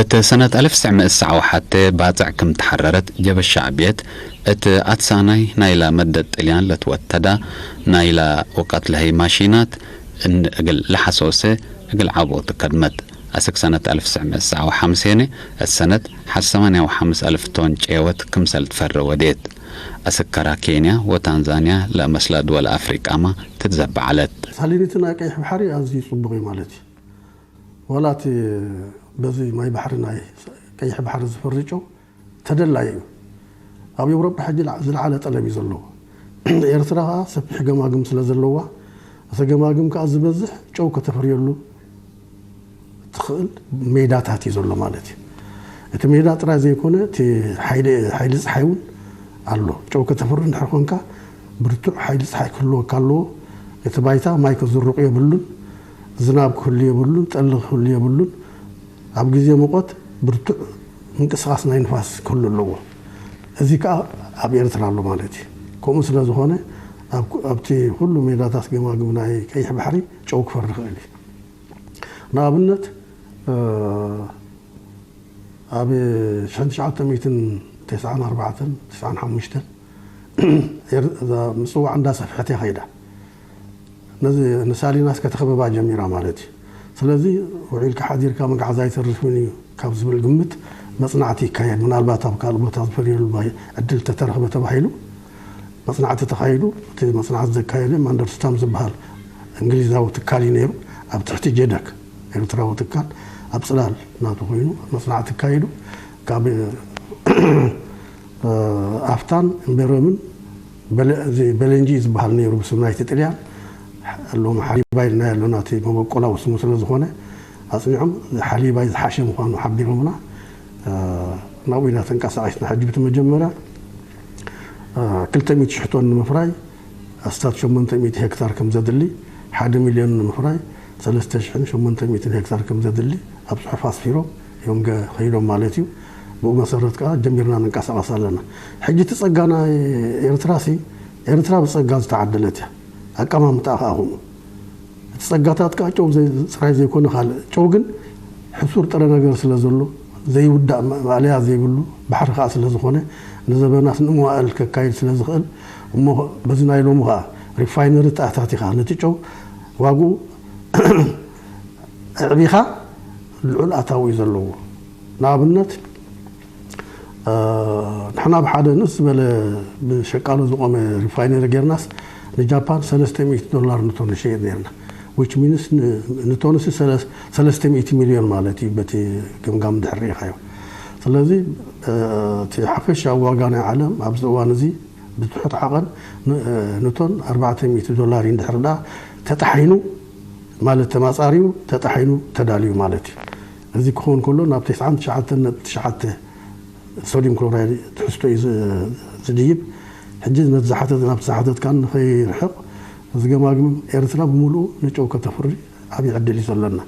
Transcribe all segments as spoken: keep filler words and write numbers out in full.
እት ሰነት አልፍ ትስዕ ምእት ሰዓ ወሐቴ ባጽዕ ክም ተሐረረት፣ ጀብህት ሸዕብየት እት አትሳናይ ናይላ መደት ጥልያን ለትወተዳ ናይላ ወቀት ለህይ ማሺናት እግል ለሐሶሰ እግል ዐቦ ትከድመት። አስክ ሰነት አልፍ ትስዕ ምእት ሰዓ ወሐምሴን እት ሰነት ሐድ ሰማንያ ወሐምስ አልፍ ቶን ጨወት ክምሰል ትፈሬ ወዴት። አስክ ከራ ኬንያ ወታንዛንያ ለአመስላ ድወል አፍሪቃማ ትትዘበ ዐለት። ሳሊኒት ናይ ቀይሕ በሐሪ አዝዩ ጽቡቅ እዩ ማለት እዩ። ወላት በዚ ማይ በሐሪ ናይ ቀይሕ በሐሪ ዝፈሪ ጨው ተደላይ እዩ። ኣብ ኤውሮጳ ሕጂ ዝለዓለ ጠለብ እዩ ዘለዎ። ኤርትራ ከኣ ሰፊሕ ገማግም ስለ ዘለዋ፣ እተ ገማግም ከኣ ዝበዝሕ ጨው ከተፍርየሉ ትኽእል ሜዳታት እዩ ዘሎ ማለት እዩ። እቲ ሜዳ ጥራይ ዘይኮነ፣ እቲ ሓይሊ፣ ሓይሊ ጸሓይ እውን ኣሎ። ጨው ከተፍሪ እንድሕር ኮንካ፣ ብርቱዕ ሓይሊ ጸሓይ ክህልወካ ኣለዎ። እቲ ባይታ ማይ ክዝርቁ የብሉን፣ ዝናብ ክህሉ የብሉን፣ ጠሊ ክህሉ የብሉን። ኣብ ግዜ ሙቐት ብርቱዕ ምንቅስቓስ ናይ ንፋስ ክህሉ ኣለዎ። እዚ ከኣ ኣብ ኤርትራ ኣሎ ማለት እዩ። ከምኡ ስለ ዝኾነ፣ ኣብ፣ ኣብቲ ኩሉ ሜዳታት ገማግም ናይ ቀይሕ ባሕሪ ጨው ክፈሪ ይኽእል እዩ። ንኣብነት፣ እ፣ ኣብ ሽሕን ትሽዓተ ሚእትን ተስዓን ኣርባዕተን፣ ተስዓን ሓሙሽተን ኤር-፣ እዛ ምጽዋዕ እንዳሰፍሐት እያ ከይዳ። ነዚ ንሳሊናስ ከተኽብባ ጀሚራ ማለት እዩ። ስለዚ ውዒልካ ሓዲርካ መግዓዝ ኣይተርፍን እዩ ካብ ዝብል ግምት መጽናዕቲ ይካየድ። ምናልባት ኣብ ካልእ ቦታ ዝፈርየሉ ባይ ዕድል ተተረኽበ ተባሂሉ መጽናዕቲ ተኻይዱ። እቲ መጽናዕቲ ዘካየደ ማንደርስታም ዝበሃል እንግሊዛዊ ትካል እዩ ነይሩ። ኣብ ትሕቲ ጀደክ ኤርትራዊ ትካል ኣብ ጽላል ናቱ ኮይኑ መጽናዕቲ ኣካይዱ። ካብ ኣፍታን እምቤሮምን በለ-፣ እዚ በለንጂ ዝበሃል ነይሩ ብስም ናይቲ ጥልያን። ሎሚ ሓሊባይ ኢልና ያለና እቲ መበቆላዊ ስሙ ስለ ዝኾነ ኣጽኒዖም ሓሊባይ ዝሓሸ ምዃኑ ሓቢሮምና፣ እ፣ ናብኡ ኢና ተንቀሳቒስና። ሕጂ ብቲ መጀመርያ፣ እ፣ ክልተ ሚእቲ ሽሕ ቶን ንምፍራይ ኣስታት ሸሞንተ ሚእቲ ሄክታር ከም ዘድሊ፣ ሓደ ሚልዮን ንምፍራይ ሰለስተ ሽሕን ሸሞንተ ሚእትን ሄክታር ከም ዘድሊ ኣብ ጽሑፍ ኣስፊሮም እዮም ገ-፣ ከይዶም ማለት እዩ። ብኡ መሰረት ከኣ ጀሚርና ንንቀሳቐስ ኣለና። ሕጂ እቲ ጸጋ ናይ ኤርትራሲ፣ ኤርትራ ብጸጋ ዝተዓደለት እያ። ኣቀማምጣኣ ከኣ ከምኡ። እቲ ጸጋታት ከኣ ጨው ዘይ-፣ ጽራይ ዘይኮነ ካልእ። ጨው ግን ሕሱር ጥረ ነገር ስለ ዘሎ፣ ዘይውዳእ ማ-፣ ማእለያ ዘይብሉ ባሕሪ ከኣ ስለ ዝኾነ፣ ንዘበናት ንመዋእል ከካይድ ስለ ዝኽእል፣ እሞ በዚ ናይ ሎሚ ከኣ ሪፋይነሪ ተኣታቲኻ ነቲ ጨው ዋግኡ ኣዕቢኻ ልዑል ኣታዊ እዩ ዘለዎ። ንኣብነት፣ እ፣ ንሕና ብሓደ ንእስ ዝበለ ብሸቃሎ ዝቆመ ሪፋይነሪ ጌርናስ ንጃፓን ሰለስተ ሚእቲ ዶላር ንቶን ንሸይጥ ኔርና። Which means ን-፣ ንቶንስ ሰለስ-፣ ሰለስተ ሚእቲ ሚልዮን ማለት እዩ በቲ ገምጋም እንድሕር ርኢኻዮ። ስለዚ፣ እ፣ እቲ ሓፈሻዊ ዋጋ ናይ ዓለም ኣብዚ እዋን እዚ ብትሑት ዓቐን ን-፣ ንቶን ኣርባዕተ ሚእቲ ዶላር እዩ። እንድሕር ደኣ ተጣሒኑ፣ ማለት ተማጻሪዩ፣ ተጣሒኑ፣ ተዳልዩ ማለት እዩ። እዚ ክኸውን ከሎ ናብ ተስዓን ትሽዓተን ነጥቢ ትሽዓተ ሶድዩም ክሎራይድ ትሕዝቶ እዩ ዝ-፣ ዝድይብ። ሕጂ ነቲ ዝሓተት-፣ ናብቲ ዝሓተትካን ንኸይርሕቕ፣ እዚ ገማግም ኤርትራ ብምሉኡ ንጨው ከተፍሪ ዓቢ ዕድል እዩ ዘሎና።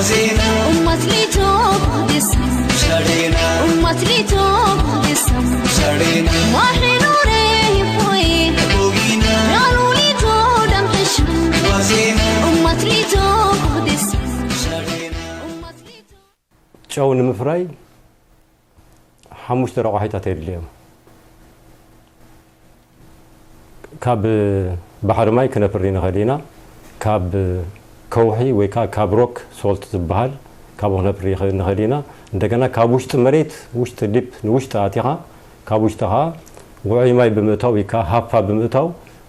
ኡመት ሊቶ ብክዲስ፣ ኡመት ሊቶ ብክዲስ፣ ማሒ ኑሬ ይፎይ፣ ያሉ ሊቶ ደምሕሽ፣ ኡመት ሊቶ ብክዲስ፣ ኡመት ሊቶ። ጨው ንምፍራይ ሐሙሽተ ረቋሒታት የድልዮም። ካብ ባሕሪ ማይ ክነፍሪ ንኽእል ኢና። ካብ ከውሒ ወይ ከ-፣ ካብ ሮክ ሶልት ዝበሃል፣ ካብኡ ክነፍሪ ይኸ-፣ ንኽእል ኢና። እንደገና ካብ ውሽጢ መሬት፣ ውሽጢ ዲፕ፣ ንውሽጢ ኣቲኻ፣ ካብ ውሽጢ ኸኣ ውዑይ ማይ ብምእታው ወይ ከ-፣ ሃፋ ብምእታው፣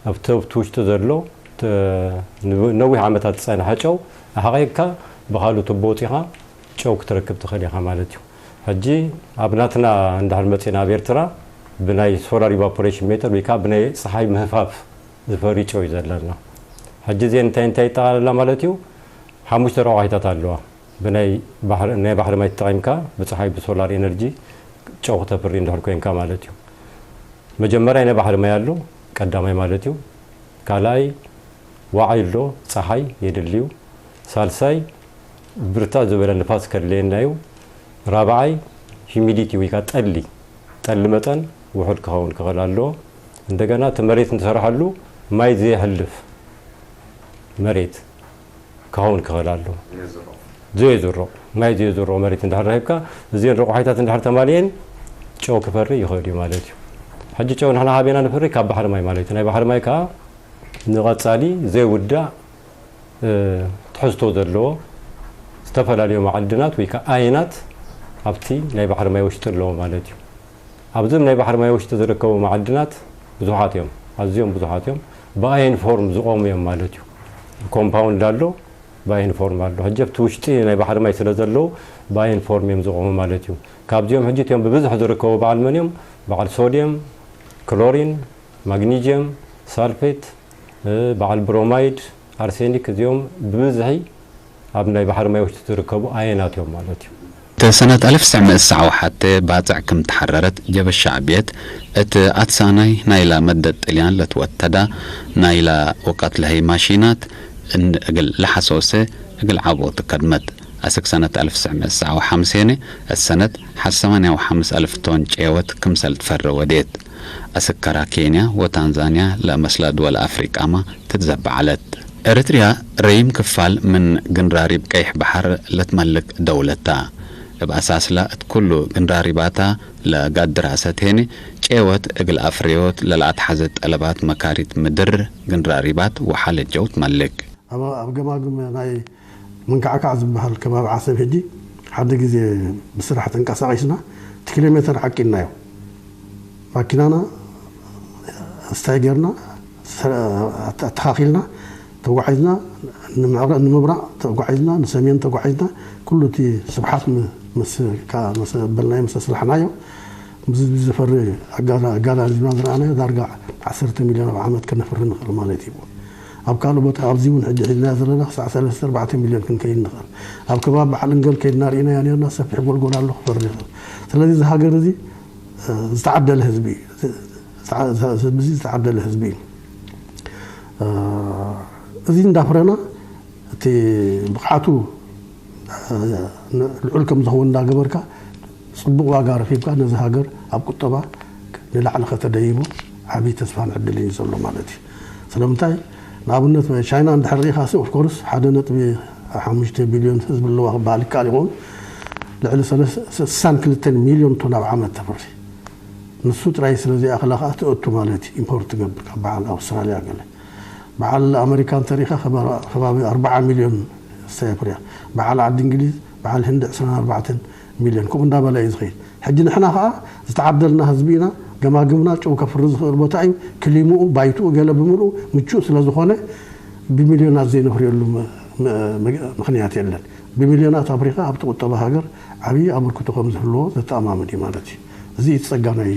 ኣብቲ፣ ኣብቲ ውሽጢ ዘሎ፣ ተ-፣ ንብ-፣ ነዊሕ ዓመታት ዝጸንሐ ጨው ኣሕቒቕካ፣ ብኻልእ ቱቦ ወጺኻ፣ ጨው ክትረክብ ትኽእል ኢኻ ማለት እዩ። ሕጂ ኣብ ናትና እንድሕር መጺእና ኣብ ኤርትራ ብናይ ሶላር ኢቫፖሬሽን ሜተድ ወይ ከኣ ብናይ ጸሓይ ምህፋፍ ዝፈሪ ጨው እዩ ዘለና። ሕጂ እዚአን እንታይ እንታይ ይጠቓለላ ማለት እዩ? ሓሙሽተ ረቋሒታት ኣለዋ። ብናይ ባሕሪ፣ ናይ ባሕሪ ማይ ተጠቒምካ ብጸሓይ ብሶላር ኤነርጂ ጨው ክተፍሪ እንድሕር ኮይንካ ማለት እዩ። መጀመርያ ናይ ባሕሪ ማይ ኣሎ፣ ቀዳማይ ማለት እዩ። ካልኣይ ዋዕይ ኣሎ፣ ጸሓይ የድልዩ። ሳልሳይ ብርትዕ ዝበለ ንፋስ ከድልየና እዩ። ራብዓይ ሂሚዲቲ ወይ ከኣ ጠሊ፣ ጠሊ መጠን ውሑድ ክኸውን ክኽእል ኣለዎ። እንደገና እቲ መሬት ንሰርሐሉ ማይ ዘየሕልፍ መሬት ክኸውን ክኽእል ኣለዎ። ዘየዝሮ፣ ማይ ዘየዝሮ መሬት እንድሕር ረኺብካ፣ እዚአን ረቋሒታት እንድሕር ተማልኤን ጨው ክፈሪ ይኽእል እዩ ማለት እዩ። ሕጂ ጨው ንሕና ሃቤና ንፍሪ ካብ ባሕሪ ማይ ማለት እዩ። ናይ ባሕሪ ማይ ከኣ ንቐጻሊ ዘይውዳእ እ፣ ትሕዝቶ ዘለዎ ዝተፈላለዩ መዓድናት ወይ ከኣ ኣየናት ኣብቲ ናይ ባሕሪ ማይ ውሽጢ ኣለዎ ማለት እዩ። ኣብዞም ናይ ባሕሪ ማይ ውሽጢ ዝርከቡ መዓድናት ብዙሓት እዮም፣ ኣዝዮም ብዙሓት እዮም። ብኣየን ፎርም ዝቖሙ እዮም ማለት እዩ። ኮምፓውንድ ኣሎ፣ ብኣየን ፎርም ኣሎ። ሕጂ ኣብቲ ውሽጢ ናይ ባሕሪ ማይ ስለ ዘለዉ ብኣየን ፎርም እዮም ዝቖሙ ማለት እዩ። ካብዚኦም ሕጂ እቲኦም ብብዝሒ ዝርከቡ በዓል መን እዮም? በዓል ሶድየም፣ ክሎሪን፣ ማግኒጅየም ሳልፌት፣ እ፣ በዓል ብሮማይድ፣ ኣርሴኒክ፣ እዚኦም ብብዝሒ ኣብ ናይ ባሕሪ ማይ ውሽጢ ዝርከቡ ኣየናት እዮም ማለት እዩ። እተ ሰነት አልፍ ትስዕ ምእት ሰዓ ወሓተ ባጽዕ ክም ተሐረረት ጀብህት ሸዕብየት፣ እት አትሳናይ ናይላ መደት ጥልያን ለትወተዳ ናይላ ወቀት ለሀይ ማሺናት እግል ለሐሶሰ እግል ዐቦ ትከድመት። አስክ ሰነት አልፍ ትስዕ ምእት ሰዓ ወሐምሴን እት ሰነት ሐ ሰማንያ ወሐምስ አልፍ ቶን ጬወት ክምሰል ትፈረ ወዴት። አስክ ከራ ኬንያ ወታንዛንያ ለአመስላ ድወል አፍሪቃመ ትትዘበ ዐለት። ኤረትርያ ረዪም ክፋል ምን ግንራሪብ ቀይሕ በሐር ለትመልክ ደውለት ተ። እብ አሳስላ እት ኩሉ ግንራሪባታ ለጋድር አሰቴኒ ጬወት እግል አፍረዮት ለለአትሐዘ ጠለባት መካሪት ምድር ግንራሪባት ወሐለጀው ትመልክ። አብ፣ አብ ገማግም ናይ መንካዕካዕ ዝበሃል ከባቢ ዓሰብ ህጂ ሓደ ግዜ ብስራሕ ተንቀሳቂስና፣ እቲ ኪሎ ሜተር ዓቂናዮ። ማኪናና ስታይ ጌርና፣ ሰ-፣ ኣተ-፣ ኣተኻኺልና ተጓዒዝና፣ ንምዕረ-፣ ንምብራቕ ተጓዒዝና፣ ንሰሜን ተጓዒዝና፣ ኩሉ እቲ ስብሓት ም-፣ ምስ፣ ካ-፣ መሰ-፣ በልናዮ፣ መሰ ስላሕናዮ። ምስዚ ዝፈሪ ኣጋላ-፣ ኣጋላሊዝና ዝረኣናዮ ዳርጋ ዓሰርተ ሚልዮን ኣብ ዓመት ከነፍሪ ንኽእል ማለት እዩ። ኣብ ካልእ ቦታ ኣብዚ እውን ሕጂ ሒዝናዮ ዘለና ክሳዕ ሰለስተ ኣርባዕተ ሚልዮን ክንከይድ ንኽእል። ኣብ ከባቢ በዓል እንገል ከይድና ርኢናዮ ኔርና፣ ሰፊሕ ጎልጎል ኣሎ ክፈሪ ይኽእል። ስለዚ እዚ ሃገር እዚ፣ እ፣ ዝተዓደለ ህዝቢ እዩ። ዝተዓ-፣ ህዝቢ እዚ ዝተዓደለ ህዝቢ እዩ። እ፣ እዚ እንዳፍረና እቲ ብቕዓቱ፣ እ፣ ልዑል ከም ዝኸውን እንዳገበርካ፣ ጽቡቕ ዋጋ ረኪብካ፣ ነዚ ሃገር ኣብ ቁጠባ ንላዕሊ ከተደይቦ ዓቢ ተስፋን ዕድልን እዩ ዘሎ ማለት እዩ። ስለምንታይ? ንኣብነት፣ ቻይና እንድሕር ርኢኻሲ፣ ኦፍኮርስ፣ ሓደ ነጥቢ ሓሙሽተ ቢልዮን ህዝቢ ኣለዋ ክበሃል ይከኣል ይኸውን። ልዕሊ ሰለስ-፣ ስሳን ክልተን ሚልዮን ቶን ኣብ ዓመት ተፍሪ። ንሱ ጥራይ ስለ ዘይኣኽላ ከኣ ትእቱ ማለት እዩ፣ ኢምፖርት ትገብር ካብ በዓል ኣውስትራልያ ገለ። በዓል ኣመሪካ እንተሪኢኻ፣ ከባቢ ኣርብዓ ሚልዮን ሰፍርያ። በዓል ዓዲ እንግሊዝ፣ በዓል ህንዲ ዕስራን ኣርባዕተን ሚልዮን፣ ከምኡ እንዳበለ እዩ ዝኸይድ። ሕጂ ንሕና ከኣ ዝተዓደልና ህዝቢ ኢና። ገማግምና ጨው ከፍሪ ዝኽእል ቦታ እዩ። ክሊምኡ፣ ባይትኡ፣ ገለ ብምልኡ ምቹእ ስለ ዝኾነ፣ ብሚልዮናት ዘይነፍርየሉ ም-፣ ም-፣ ምግ-፣ ምኽንያት የለን። ብሚልዮናት ኣፍሪኻ ኣብቲ ቁጠባ ሃገር ዓብዪ ኣበርክቶ ከም ዝህልዎ ዘተኣማምን እዩ ማለት እዩ። እዚ እቲ ጸጋ ናይ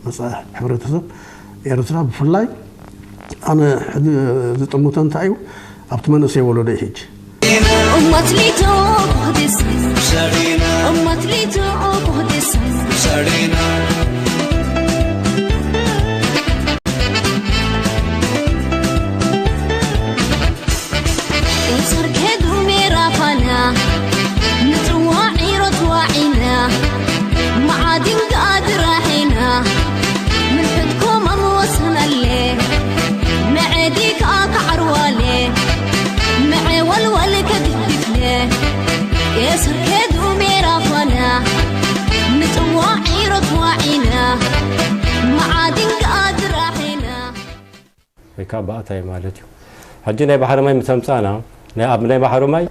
መጻኢ ሕብረተሰብ ኤርትራ ብፍላይ ኣነ ሕዚ ዝጥምቶ እንታይ እዩ፣ ኣብቲ መንእሰይ ወለዶ እዩ ሕጂ። እመት ሊቶ ብክዲስ፣ እመት ሊቶ ብክዲስ። ቁጽር ከዱ ሜራ ፋና ካብ በአታይ ማለት እዩ። ሕጂ ናይ ባሕሪ ማይ ምስ አምጻእና፣ ናይ፣ ኣብ ናይ ባሕሪ ማይ፣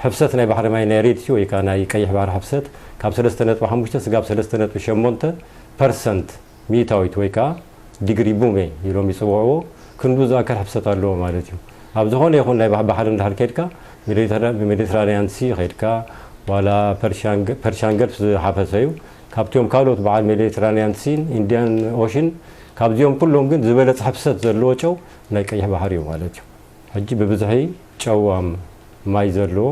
ሕፍሰት ናይ ባሕሪ ማይ ናይ ሬድ ሲ ወይ ከኣ ናይ ቀይሕ ባሕሪ ሕፍሰት ካብ ሰለስተ ነጥቢ ሓሙሽተ ስጋብ ሰለስተ ነጥቢ ሸሞንተ ፐርሰንት ሚእታዊት ወይ ከኣ ዲግሪ ቡሜ ኢሎም ይጽውዕዎ፣ ክንዱ ዝኣከል ሕፍሰት ኣለዎ ማለት እዩ። ኣብ ዝኾነ ይኹን ናይ ባህ-፣ ባሕሪ እንድሕር ከድካ፣ ሜዲተራ-፣ ሜዲትራንያን ሲ ከድካ፣ ዋላ ፐርሽያን ገ-፣ ፐርሽያን ገልፍ ዝሓፈሰ እዩ። ካብቲኦም ካልኦት በዓል ሜዲትራንያን ሲን ኢንድያን ኦሽን፣ ካብዚኦም ኩሎም ግን ዝበለጸ ሕፍሰት ዘለዎ ጨው ናይ ቀይሕ ባሕሪ እዩ ማለት እዩ። ሕጂ ብብዝሒ ጨዋም ማይ ዘለዎ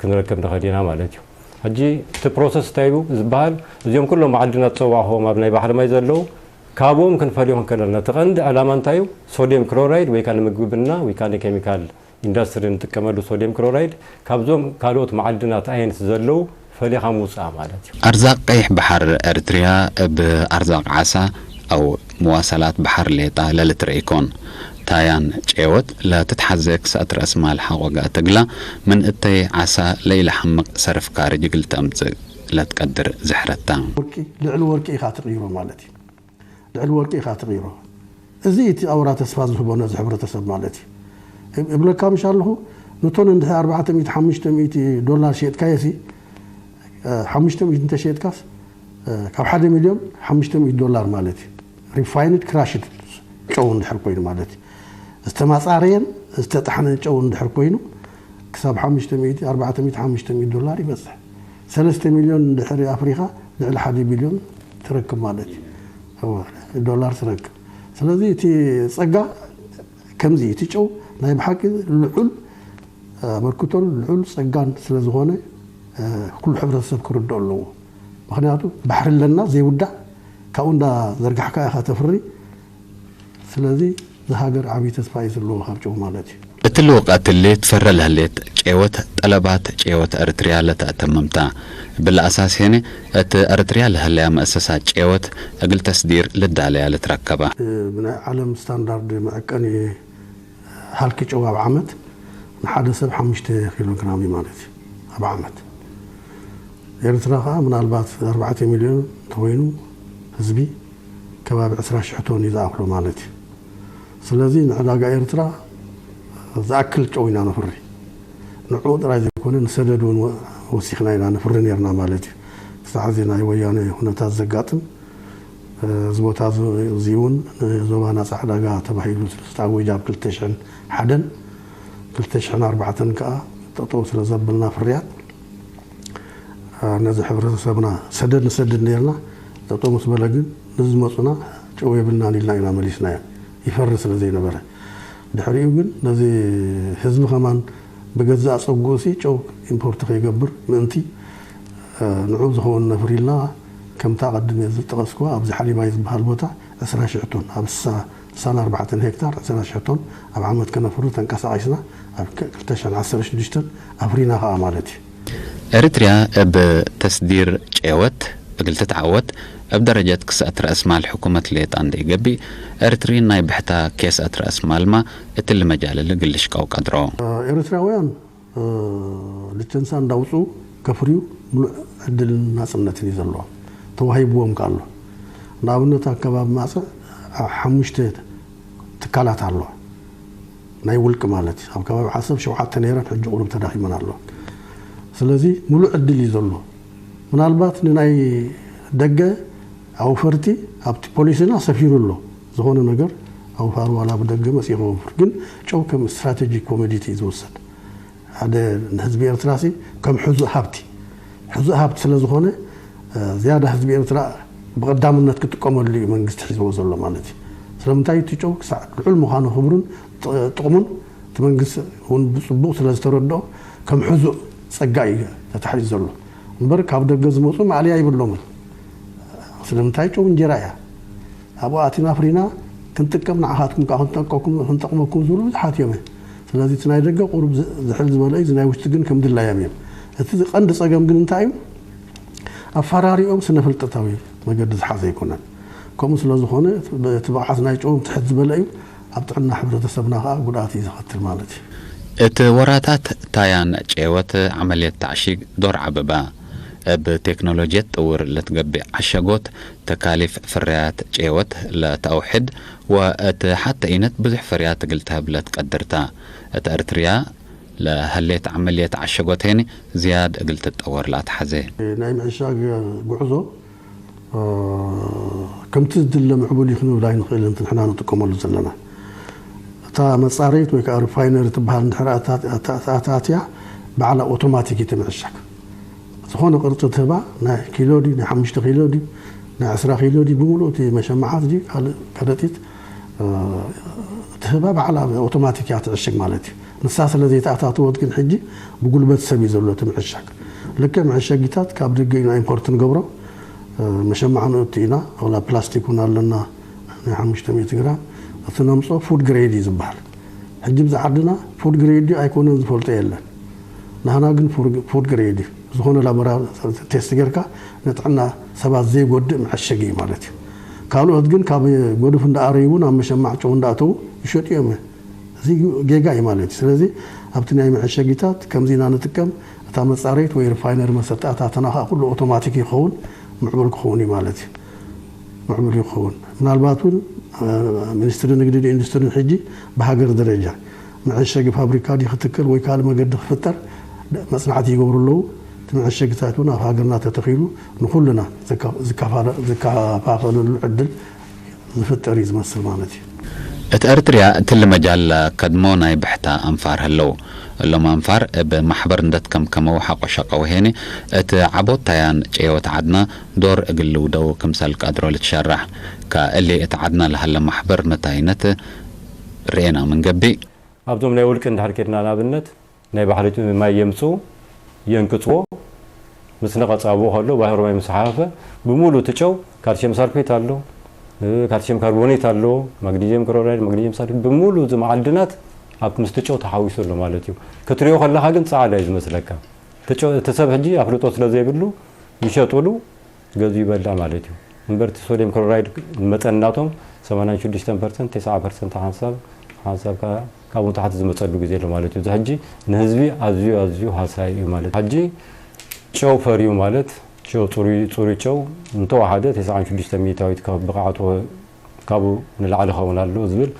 ክንረክብ ንኽእል ኢና ማለት እዩ። ሕጂ እቲ ፕሮሰስ እንታይ እዩ ዝበሃል? እዚኦም ኩሎም መዓድናት ዝጸዋዕኹዎም ኣብ ናይ ባሕሪ ማይ ዘለዉ፣ ካብኦም ክንፈልዮ ክንክእል ኣለና። እቲ ቀንዲ ዕላማ እንታይ እዩ? ሶድየም ክሎራይድ ወይ ከኣ ንምግብና ወይ ከኣ ንኬሚካል ኢንዳስትሪ እንጥቀመሉ ሶድየም ክሎራይድ ካብዞም ካልኦት መዓድናት ኣየንት ዘለዉ ፈሊኻ ምውጻእ ማለት እዩ። አርዛቅ ቀይሕ በሐር ኤርትርያ እብ አርዛቅ ዓሳ አው መዋሰላት በሐር ሌጣ ለልትረኤ ኢኮን። ታያን ጨወት ለትትሐዜ ክሰአት ረአስ ማል ሐቆ ገአት እግላ፣ ምን እተይ ዓሳ ለኢለሐምቅ ሰርፍ ካርጅ እግል ተአምጽእ ለትቀድር ዝሕረት ተ። ወርቂ፣ ልዕሊ ወርቂ ኢካ ትቅይሮ ማለት እዩ። ልዕሊ ወርቂ ኢካ ትቅይሮ። እዚ እቲ አውራ ተስፋ ዝህቦ ነዚ ሕብረተሰብ ማለት እዩ። እብ-፣ እብለካ ምሽ ኣለኹ፣ ንቶን እንድሕር አርባዕተ ሚእቲ፣ ሓምሽተ ሚእቲ ዶላር ሸየጥካዮ ሲ፣ እ፣ ሓምሽተ ሚእቲ እንተ ሸየጥካስ፣ እ፣ ካብ ሓደ ሚልዮን ሓምሽተ ሚእቲ ዶላር ማለት እዩ። ሪፋይንድ ክራሽድ ጨው እንድሕር ኮይኑ ማለት እዩ። ዝተማጻረየን ዝተጣሕነን ጨው እንድሕር ኮይኑ፣ ክሳብ ሓምሽተ ሚእቲ፣ ኣርባዕተ ሚእቲ፣ ሓምሽተ ሚእቲ ዶላር ይበጽሕ። ሰለስተ ሚልዮን እንድሕር ኣፍሪኻ፣ ልዕሊ ሓደ ቢልዮን ትረክብ ማለት እዩ። እወ፣ ዶላር ትረክብ። ስለዚ እቲ ጸጋ ከምዚ፣ እቲ ጨው ናይ ብሓቂ ልዑል ኣበርክቶን ልዑል ጸጋን ስለ ዝኾነ፣ ኩሉ ሕብረተሰብ ክርድኦ ኣለዎ። ምኽንያቱ ባሕሪ ኣለና ዘይውዳእ፣ ካብኡ እንዳ ዘርጋሕካ ኢኻ ተፍሪ። ስለዚ፣ ዝሃገር ዓቢ ተስፋ እዩ ዘለዎ ካብ ጨው ማለት እዩ። እት ልውቀት እሊ ትፈረ ለህሌት ጨወት፣ ጠለባት ጨወት ኤረትርያ ለተአተምም ተ። እብሊ አሳስ ሄነ፣ እት ኤረትርያ ለህለያ መአሰሳት ጨወት እግል ተስዲር ልዳለያ ልትረከበ። ብናይ ዓለም ስታንዳርድ መዐቀኒ ሃልኪ ጨው ኣብ ዓመት ንሓደ ሰብ ሓሙሽተ ኪሎ ግራም እዩ ማለት እዩ ኣብ ዓመት። ኤርትራ ከኣ ምናልባት ኣርባዕተ ሚልዮን እንተኾይኑ ህዝቢ፣ ከባቢ ዕስራ ሽሕ ቶን እዩ ዝኣኽሎ ማለት እዩ። ስለዚ ንዕዳጋ ኤርትራ ዝኣክል ጨው ኢና ነፍሪ። ንዕኡ ጥራይ ዘይኮነ ንሰደድ እውን ወ-፣ ወሲኽና ኢና ነፍሪ ኔርና ማለት እዩ። ክሳዕ እዚ ናይ ወያነ ኩነታት ዘጋጥም፣ እዚ ቦታ እዚ፣ እዚ እውን ንዞባ ናጻ ዕዳጋ ተባሂሉ ስለ ዝተኣወጀ ኣብ ክልተ ሽሕን ሓደን፣ ክልተ ሽሕን ኣርባዕተን ከኣ ጠጠው ስለ ዘበልና ፍርያት፣ ነዚ ሕብረተሰብና ሰደድ ንሰድድ ኔርና። ጠጠው ምስ በለ ግን ንዝመጹና ጨው የብልናን ኢልና ኢና መሊስናዮ፣ ይፈሪ ስለ ዘይነበረ። ድሕሪኡ ግን ነዚ ህዝቢ ከማን ብገዛእ ጸጉኡ ሲ ጨው ኢምፖርት ከይገብር ምእንቲ፣ ንዑ ዝኸውን ነፍር ኢልና፣ ከምታ ቀድም ዝጠቐስኩዋ ኣብዚ ሓሊባይ ዝበሃል ቦታ ዕስራ ሽሕ ቶን፣ ኣብ ስሳ፣ ስሳን ኣርባዕተን ሄክታር ዕስራ ሽሕ ቶን ኣብ ዓመት ከነፍሪ ተንቀሳቒስና፣ ኣብ ክልተ ሽሕን ዓሰርተ ሽዱሽተን ኣፍሪና ከኣ ማለት እዩ። ኤሪትርያ እብ ተስዲር ጨወት እግል ትትዓወት፣ እብ ደረጀት ክስአት ረአስ ማል ሕኩመት ሌጣ እንዴ ኢገብእ፣ ኤሪትርይ ናይ ብሕታ ኬስአት ረአስ ማልመ እትሊ መጃልል እግል ልሽቀው ቀድሮ። ኤሪትራውያን ልትንሳ እንዳውጽኡ ከፍርዩ ምሉእ ዕድልን ናጽነትን እዩ ዘለዎም። ተዋሂብዎም ከኣሎ። ንኣብነት ኣብ ከባቢ ማጽዕ ሓሙሽተ ትካላት ኣለዋ። ናይ ውልቂ ማለት እዩ። ኣብ ከባቢ ዓሰብ ሸውዓተ ነይረን፣ ሕጂ ቁሩብ ተዳኺመን ኣለዋ። ስለዚ ምሉእ ዕድል እዩ ዘሎ። ምናልባት ንናይ ደገ ኣውፈርቲ ኣብቲ ፖሊሲና ሰፊሩ ኣሎ። ዝኾነ ነገር ኣውፋር ዋላ ብደገ መጺኡ ከወፍር። ግን ጨው ከም ስትራቴጂክ ኮሞዲቲ እዩ ዝውሰድ። ሓደ ንህዝቢ ኤርትራሲ ከም ሕዙእ ሃብቲ፣ ሕዙእ ሃብቲ ስለ ዝኾነ፣ እ፣ ዝያዳ ህዝቢ ኤርትራ ብቐዳምነት ክጥቀመሉ እዩ መንግስቲ ሒዝዎ ዘሎ ማለት እዩ። ስለምንታይ እቲ ጨው ክሳዕ ልዑል ምዃኑ ክብሩን ጥ-፣ ጥቕሙን እቲ መንግስቲ እውን ብጽቡቕ ስለ ዝተረድኦ ከም ሕዙእ ጸጋ እዩ ተታሒዙ ዘሎ። እምበር ካብ ደገ ዝመጹ ማዕለያ ይብሎምን። ስለምንታይ ጨው እንጀራ እያ። ኣብኡ ኣቲና ኣፍሪና ክንጥቀም፣ ንዓኻትኩም ከኣ ክንጠቀኩም፣ ክንጠቅመኩም ዝብሉ ብዙሓት እዮም። ስለዚ እቲ ናይ ደገ ቁሩብ ዝ-፣ ዝሕል ዝበለ እዩ፣ እዚ ናይ ውሽጢ ግን ከም ድላዮም እዮም። እቲ ቀንዲ ጸገም ግን እንታይ እዩ? ኣፈራሪኦም ስነ ፍልጠታዊ መገዲ ዝሓዘ ኣይኮነን። ከምኡ ስለ ዝኾነ እቲ ብቕዓት ናይ ጨዎም ትሕት ዝበለ እዩ፣ ኣብ ጥዕና ሕብረተሰብና ከኣ ጉድኣት እዩ ዘኸትል ማለት እዩ። እቲ ወራታት ታያን ጨወት ዓመልየት ተዕሺግ ዶር ዓበባ። እብ ቴክኖሎጅየት ጥውር ለትገብእ ዐሸጎት፣ ተካሊፍ ፍርያት ጨወት ለተአውሕድ ወእት ሐተ ኢነት ብዙሕ ፍርያት እግል ተህብ ለትቀድር ተ። እት ኤርትርያ ለህሌት ዐመልየት ዐሸጎት ሄኒ ዝያድ እግል ትጠወር ለአትሐዜ። ናይ ምዕሻግ ጉዕዞ፣ እ፣ ከምቲ ዝድለ ምዕቡል እዩ ክንብል ኣይንኽእልን፣ እቲ ንሕና ንጥቀመሉ ዘለና። እታ መጻረይት ወይ ከኣ ሪፋይነሪ ትበሃል እንድሕር ኣታ-፣ ኣታ-፣ ኣታትያ፣ ባዕላ ኣውቶማቲክ እዩ ትምዕሸግ። ዝኾነ ቅርጺ ትህባ፣ ናይ ኪሎ ድዩ፣ ናይ ሓሙሽተ ኪሎ ድዩ፣ ናይ ዕስራ ኪሎ ድዩ፣ ብምሉእ እቲ መሸማዓት ድዩ፣ ካልእ ከረጢት፣ እ፣ ትህባ፣ ባዕላ ኣውቶማቲክ እያ ትዕሽግ ማለት እዩ። ንሳ ስለ ዘይተኣታተወት ግን ሕጂ ብጉልበት ሰብ እዩ ዘሎ እቲ ምዕሻግ። ልክዕ መዐሸጊታት ካብ ደገ ኢና ኢምፖርት ንገብሮ። እ፣ መሸማዕ ንእቱ ኢና። ወላ ፕላስቲክ እውን ኣለና ናይ ሓሙሽተ ሚእቲ ግራም። እቲ ነምጽኦ ፉድ ግሬድ እዩ ዝበሃል። ሕጂ ብዚ ዓድና ፉድ ግሬድ ድዩ ኣይኮነን ዝፈልጦ የለን። ናህና ግን ፉድ፣ ፉድ ግሬድ እዩ። ዝኾነ ላቦራቶሪ ቴስት ጌርካ ንጥዕና ሰባት ዘይጎድእ መዐሸጊ እዩ ማለት እዩ። ካልኦት ግን ካብ ጎድፍ እንዳኣረዩ እውን ኣብ መሸማዕ ጨው እንዳኣተዉ ይሸጡ እዮም። እዚ ጌጋ እዩ ማለት እዩ። ስለዚ ኣብቲ ናይ መዐሸጊታት ከምዚ ኢና ንጥቀም፣ እታ መጻረይት ወይ ሪፋይነሪ መሰጣታትና ከኣ ኩሉ ኣውቶማቲክ ይኸውን፣ ምዕቡል ክኸውን እዩ ማለት እዩ። ምዕቡል ይኸውን። ምናልባት እውን፣ እ፣ ሚኒስትሪ ንግድን ኢንዱስትሪን ሕጂ ብሃገር ደረጃ መዐሸጊ ፋብሪካ ድዩ ክትከል ወይ ካልእ መገዲ ክፍጠር መጽናዕቲ ይገብሩ ኣለዉ። እቲ መዐሸጊታት እውን ኣብ ሃገርና ተተኺሉ ንኹልና ዝካ-፣ ዝካፋለ-፣ ዝካፋፈለሉ ዕድል ዝፍጠር እዩ ዝመስል ማለት እዩ። እት ኤርትርያ እትሊ መጃል ለከድሞ ናይ ብሕታ አንፋር ህለው። እሎም አንፋር እብ ማሕበር እንደ ትከምከመው ሐቆ ሸቀው ሄኒ፣ እት ዐቦት ታያን ጨዮት ዐድና ዶር እግል ልውደው ክምሰል ቀድሮ ልትሸራሕ። ከእሊ እት ዐድና ለሀለ ማሕበር መታይነት ርኤና ምን ገብእ፣ ኣብዞም ናይ ውልቂ እንድሕር ኬድና፣ ንኣብነት፣ ናይ ባሕሪ ማይ የምጽኡ፣ የንቅጽዎ፣ ምስ ነቀጽ አብኡ ከሎ፣ ባሕሪ ማይ ምስ ሓፈፈ፣ ብምሉእ እቲ ጨው ካልሽየም ሳልፌት ኣሎ፣ ካልሽየም ካርቦኔት ኣሎ፣ ማግኒዚየም ክሎራይድ፣ ማግኒዚየም ሳልፌት፣ ብምሉእ እዚ መዓድናት ኣብ ምስቲ ጨው ተሓዊሱ ኣሎ ማለት እዩ። ክትሪኦ ከለኻ ግን ጻዕዳ እዩ ዝመስለካ። እቲ ጨው፣ እቲ ሰብ ሕጂ ኣፍልጦ ስለ ዘይብሉ ይሸጡሉ፣ ገዙ ይበልዕ ማለት እዩ። እምበር እቲ ሶድየም ክሎራይድ መጠን ናቶም ሰማንያን ሽዱሽተን ፐርሰንት፣ ተስዓ ፐርሰንት ሓንሳብ፣ ሓንሳብ ከ-፣ ካብኡ ንታሕቲ ዝመጸሉ ግዜ ኣሎ ማለት እዩ። እዚ ሕጂ ንህዝቢ ኣዝዩ፣ ኣዝዩ ሃሳዪ እዩ ማለት እዩ። ሕጂ ጨው ፈርዩ ማለት ጨው ጽሩይ፣ ጽሩይ ጨው እንተወሓደ ተስዓን ሽዱሽተ ሚእታዊት ካብ ብቕዓቱ ካብኡ ንላዕሊ ክኸውን ኣለዎ ዝብል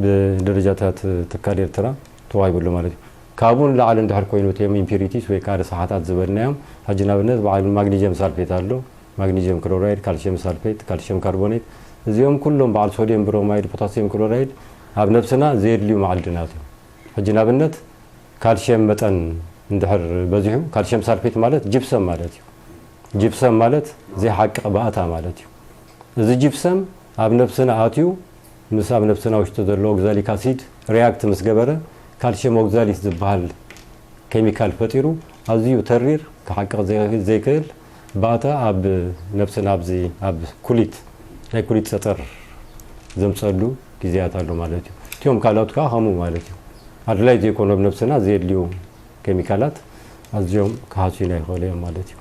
ብደረጃታት ትካል ኤርትራ ተዋሂቡ ኣሎ ማለት እዩ። ካብኡ ንላዕሊ እንድሕር ኮይኑ፣ እቶም ኢምፒሪቲስ ወይ ከዓ ርሳሓታት ዝበልናዮም፣ ሕጂ ንኣብነት በዓል ማግኒዚየም ሳልፌት ኣሎ፣ ማግኒዚየም ክሎራይድ፣ ካልሽየም ሳልፌት፣ ካልሽየም ካርቦኔት፣ እዚኦም ኩሎም በዓል ሶድየም ብሮማይድ፣ ፖታስየም ክሎራይድ ኣብ ነብስና ዘየድልዩ መዓድናት እዮም። ሕጂ ንኣብነት ካልሽየም መጠን እንድሕር በዚሑ፣ ካልሽየም ሳልፌት ማለት ጅፕሰም ማለት እዩ። ጅፕሰም ማለት ዘይሓቅቕ ባእታ ማለት እዩ። እዚ ጂፕሰም ኣብ ነብስና ኣትዩ፣ ምስ ኣብ ነብስና ውሽጢ ዘሎ ኦግዛሊክ ኣሲድ ሪያክት ምስ ገበረ፣ ካልሽየም ኦግዛሊት ዝበሃል ኬሚካል ፈጢሩ፣ ኣዝዩ ተሪር፣ ክሓቅቕ ዘይ-፣ ዘይክእል ባእታ ኣብ ነብስና፣ ኣብዚ ኣብ ኩሊት፣ ናይ ኩሊት ጸጸር ዘምጸሉ ግዜያት ኣሎ ማለት እዩ። እቲኦም ካልኦት ከኣ ከምኡ ማለት እዩ። ኣድላይ ዘይኮኑ ኣብ ነብስና ዘየድልዩ ኬሚካላት ኣዝዮም ክሃስዩና ይኽእሉ እዮም ማለት እዩ።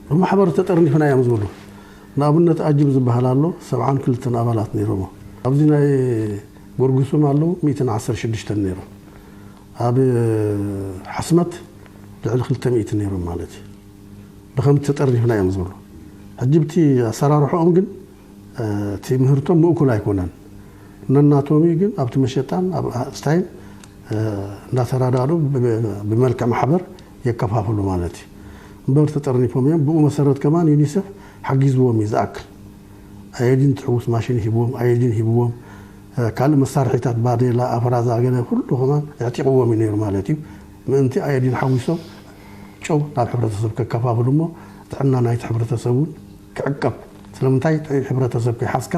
ብማሕበር ተጠርኒፍና እዮም ዝብሉ። ንኣብነት ኣጅብ ዝበሃል ኣሎ፣ ሰብዓን ክልተን ኣባላት ነይሮሞ። ኣብዚ ናይ ጎርጉስም ኣለዉ፣ ሚእትን ዓሰርተ ሽዱሽተን ነይሮም። ኣብ ሓስመት ልዕሊ ክልተ ሚእቲ ነይሮም ማለት እዩ። ብኸምቲ ተጠርኒፍና እዮም ዝብሉ። ሕጂ ብቲ ኣሰራርሖኦም ግን፣ እ፣ እቲ ምህርቶም ምእኩል ኣይኮነን። ነናቶም እዩ ግን ኣብቲ መሸጣን ኣብ ስታይን እ፣ እንዳተራዳድኡ ብ-፣ ብ-፣ ብመልክዕ ማሕበር የከፋፍሉ ማለት እዩ። እምበር ተጠርኒፎም እዮም። ብኡ መሰረት ከማን ዩኒሰፍ ሓጊዝዎም እዩ ዝኣክል። ኣየዲን ትሕውስ ማሽን ሂብዎም፣ ኣየዲን ሂብዎም፣ እ፣ ካልእ መሳርሒታት ባዴላ፣ ኣፍራዛ፣ ገለ ኩሉ ከማን የዕጢቅዎም እዩ ነይሩ ማለት እዩ። ምእንቲ ኣየዲን ሓዊሶም ጨው ናብ ሕብረተሰብ ከከፋፍሉ እሞ ጥዕና ናይቲ ሕብረተሰብ እውን ክዕቀብ። ስለምንታይ ጥዑይ ሕብረተሰብ ከይሓዝካ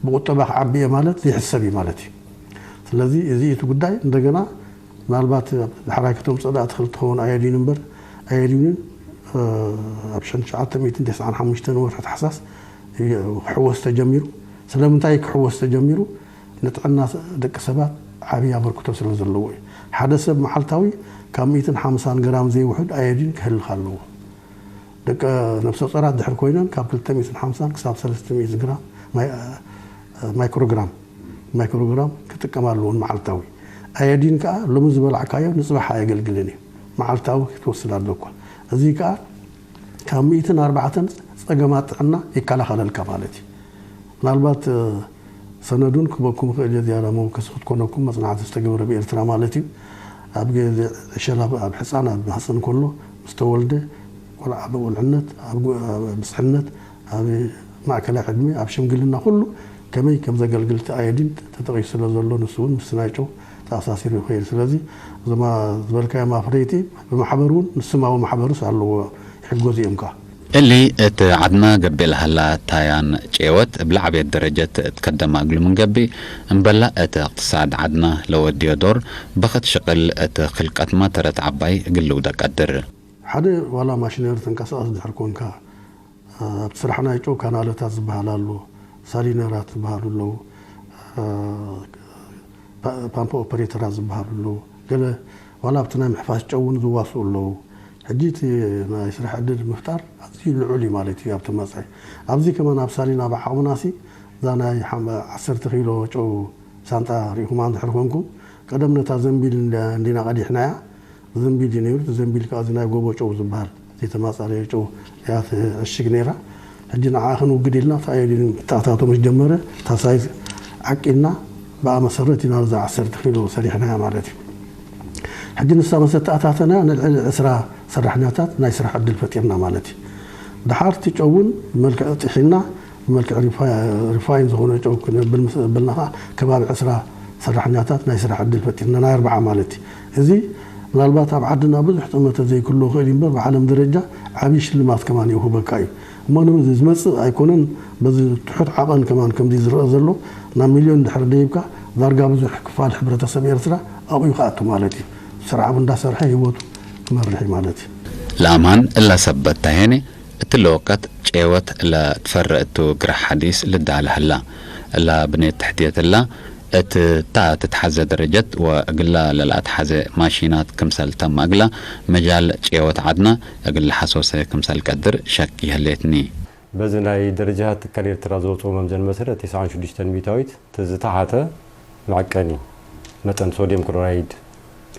ብቁጠባ ክዓቢ እየ ማለት ዘይሕሰብ እዩ ማለት እዩ። ስለዚ እዚ እቲ ጉዳይ እንደገና ምናልባት ዳሕራይ ከተምጽኦ ደኣ ትኽእል ትኸውን ኣየዲን እምበር ኣየዲንን፣ እ፣ ኣብ ሽሕን ትሽዓተ ሚእትን ተስዓን ሓሙሽተን ወርሒ ታሕሳስ ክሕወስ ተጀሚሩ። ስለምንታይ ክሕወስ ተጀሚሩ? ንጥዕና ደቂ ሰባት ዓቢ ኣበርክቶ ስለ ዘለዎ እዩ። ሓደ ሰብ መዓልታዊ ካብ ሚእትን ሓምሳን ግራም ዘይውሕድ ኣዮዲን ክህልኽ ኣለዎ። ደቂ ነፍሰ ጾራት ድሕር ኮይነን ካብ ክልተ ሚእትን ሓምሳን ክሳብ ሰለስተ ሚእቲ ግራም ማይ-፣ ማይክሮግራም፣ ማይክሮግራም ክጥቀማ ኣለወን መዓልታዊ። ኣዮዲን ከኣ ሎሚ ዝበላዕካዮ ንጽባሕ ኣየገልግልን እዩ። መዓልታዊ ክትወስድ ኣለኳ። እዚ ከኣ ካብ ሚእትን ኣርባዕተን ጸገማት ጥዕና ይከላኸለልካ ማለት እዩ። ምናልባት፣ እ፣ ሰነዱን ክበኩም ክእል እየ፣ ዝያዳ መወከሲ ክትኮነኩም መጽናዕቲ ዝተገብረ ብኤርትራ ማለት እዩ። ኣብ ግዜ ዕሸል ኣብ፣ ኣብ ሕጻን ኣብ ማህጸን ከሎ ምስ ተወልደ፣ ቆልዓ ኣብ ቁልዕነት፣ ኣብ ጉ-፣ ኣብ ብጽሕነት፣ ኣብ ማእከላይ ዕድመ፣ ኣብ ሽምግልና ኩሉ ከመይ ከም ዘገልግል እቲ ኣዮዲን ተጠቒሱ ስለ ዘሎ ንሱ እውን ምስቲ ናይ ጨው ተኣሳሲሩ ይኸይድ። ስለዚ እዞም ዝበልካዮም ኣፍረይቲ ብማሕበር እውን ንስማዊ ማሕበርስ ኣለዎ፣ ይሕገዙ እዮም ከኣ። እሊ እት ዐድና ገብእ ለሀላ ታያን ጬወት እብ ለዐቤት ደረጀት እት ከደመ እግሉ ምን ገብእ፣ እምበለ እት እቅትሳድ ዐድና ለወድዮ ዶር በክት ሽቅል እት ክልቀት ማተረት ዐባይ እግል ልውደ ቀድር። ሐደ ዋላ ማሽነሪ ተንቀሳቀስ ድሕር ኮንካ፣ እብ ስራሕ ናይ ጨው ካናለታት ዝበሃል አሉ፣ ሳሊነራት ዝበሃሉ አለው፣ ፓ-፣ ፓምፕ ኦፐሬተራት ዝበሃሉ አለው። ገለ ዋላ ኣብቲ ናይ ምሕፋስ ጨውን ዝዋስኡ አለው። ሕጂ እቲ ናይ ስራሕ ዕድል ምፍጣር ኣዝዩ ልዑል እዩ ማለት እዩ ኣብቲ መጻኢ። ኣብዚ ከማን ኣብ ሳሊን ኣብ ዓቕምናሲ እዛ ናይ ሓም-፣ ዓሰርተ ኪሎ ጨው ሳንጣ ርኢኹማ እንድሕር ኮንኩም፣ ቀደም ነታ ዘንቢል እንደ-፣ እንዲና ቀዲሕናያ፣ ዘንቢል እዩ ነይሩ። እቲ ዘንቢል ከኣ እዚ ናይ ጎቦ ጨው ዝበሃል ዘይተማጻረየ ጨው እያ ትዕሽግ ነይራ። ሕጂ ንዓ ክንውግድ ኢልና፣ እቲ ኣዮዲን ክተኣታቶ ምስ ጀመረ፣ እታ ሳይዝ ዓቂልና፣ ብኣ መሰረት ኢና ነዛ ዓሰርተ ኪሎ ሰሪሕናያ ማለት እዩ። ሕጂ ንሳ ምስ ተኣታተና፣ ንልዕሊ ዕስራ ሰራሕኛታት ናይ ስራሕ ዕድል ፈጢርና ማለት እዩ። ደሓር እቲ ጨው እውን ብመልክዕ ጥሒና፣ ብመልክዕ ሪፋ-፣ ሪፋይን ዝኾነ ጨው ክነብል ምስ በልና ኸዓ፣ ከባቢ ዕስራ ሰራሕኛታት ናይ ስራሕ ዕድል ፈጢርና፣ ናይ ኣርብዓ ማለት እዩ። እዚ ምናልባት ኣብ ዓድና ብዙሕ ጠመተ ዘይክህልዎ ይኽእል እዩ እምበር፣ ብዓለም ደረጃ ዓብዪ ሽልማት ከማን የውህበካ እዩ። እሞ ንዚ ዝመጽእ ኣይኮነን፣ በዚ ትሑት ዓቐን ከማን ከምዚ ዝረአ ዘሎ፣ ናብ ሚልዮን ድሕሪ ደይብካ፣ ዳርጋ ብዙሕ ክፋል ሕብረተሰብ ኤርትራ ኣብኡ ይኸኣቱ ማለት እዩ። ስራሕ ኣብ እንዳሰርሐ ህይወቱ ክመርሕ እዩ ማለት እዩ። ለአማን እለ ሰበት ተሄኔ፣ እትለ ወቀት ጬወት ለትፈረ እቱ ግረ ሐዲስ ልዳለ ህላ። እላ ብኔት ተሕትየት እላ እት ታ ትትሐዜ ደረጀት ወእግላ ለለአትሐዜ ማሺናት ክምሰል ተም እግላ፣ መጃል ጬወት ዐድና እግል ለሐሶሰ ክምሰል ቀድር ሸክ ይህሌትኒ። በዚ ናይ ደረጃት ትካል ኤርትራ ዝወጽኦ መምዘን መሰረት፣ ተስዓን ሽዱሽተን ሚእታዊት ተዝተሓተ መዐቀኒ መጠን ሶድየም ክሎራይድ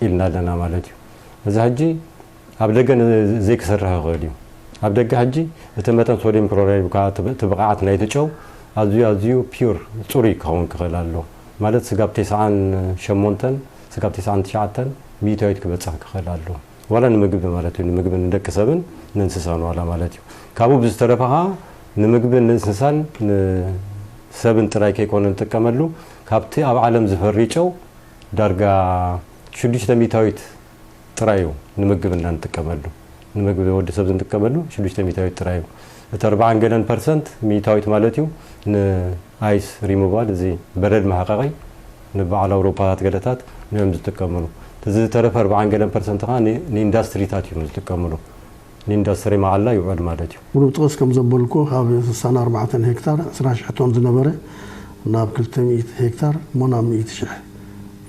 ኢልና ኣለና ማለት እዩ። እዚ ሕጂ ኣብ ደገ ን-፣ ዘይክሰርሕ ይኽእል እዩ። ኣብ ደገ ሕጂ እቲ መጠን ሶድየም ክሎራይድ እኳ እቲ ብ-፣ እቲ ብቕዓት ናይቲ ጨው ኣዝዩ፣ ኣዝዩ ፒዩር፣ ጽሩይ ክኸውን ክኽእል ኣሎ። ማለት ስጋብ ተስዓን ሸሞንተን፣ ስጋብ ተስዓን ትሽዓተን ሚእታዊት ክበጽሕ ክኽእል ኣሎ። ዋላ ንምግቢ ማለት እዩ፣ ንምግቢ ንደቂ ሰብን ንእንስሳን ዋላ ማለት እዩ። ካብኡ ብዝተረፈ ኸዓ ንምግቢ ንእንስሳን ንሰብን ጥራይ ከይኮነ ንጥቀመሉ፣ ካብቲ ኣብ ዓለም ዝፈሪ ጨው ዳርጋ ሽዱሽተ ሚእታዊት ጥራይ እዩ ንምግብና እንጥቀመሉ። ንምግቢ ወዲ ሰብ ዝንጥቀመሉ ሽዱሽተ ሚእታዊት ጥራይ እዩ። እቲ ኣርብዓን ገለን ፐርሰንት፣ ሚእታዊት ማለት እዩ፣ ንኣይስ ሪሙቫል፣ እዚ በረድ መሐቀቂ፣ ንበዓል ኣውሮፓታት ገለታት ንዮም ዝጥቀምሉ። እቲ ዝተረፈ ኣርብዓን ገለን ፐርሰንት ኸዓ ን-፣ ንኢንዳስትሪታት እዮም ዝጥቀምሉ። ንኢንዳስትሪ መዓላ ይውዕል ማለት እዩ። ብሉም ጥቕስ ከም ዘበልኩ፣ ካብ ስሳን ኣርባዕተን ሄክታር ዕስራ ሽሕ ቶን ዝነበረ፣ ናብ ክልተ ሚእቲ ሄክታር እሞ ናብ ሚእቲ ሽሕ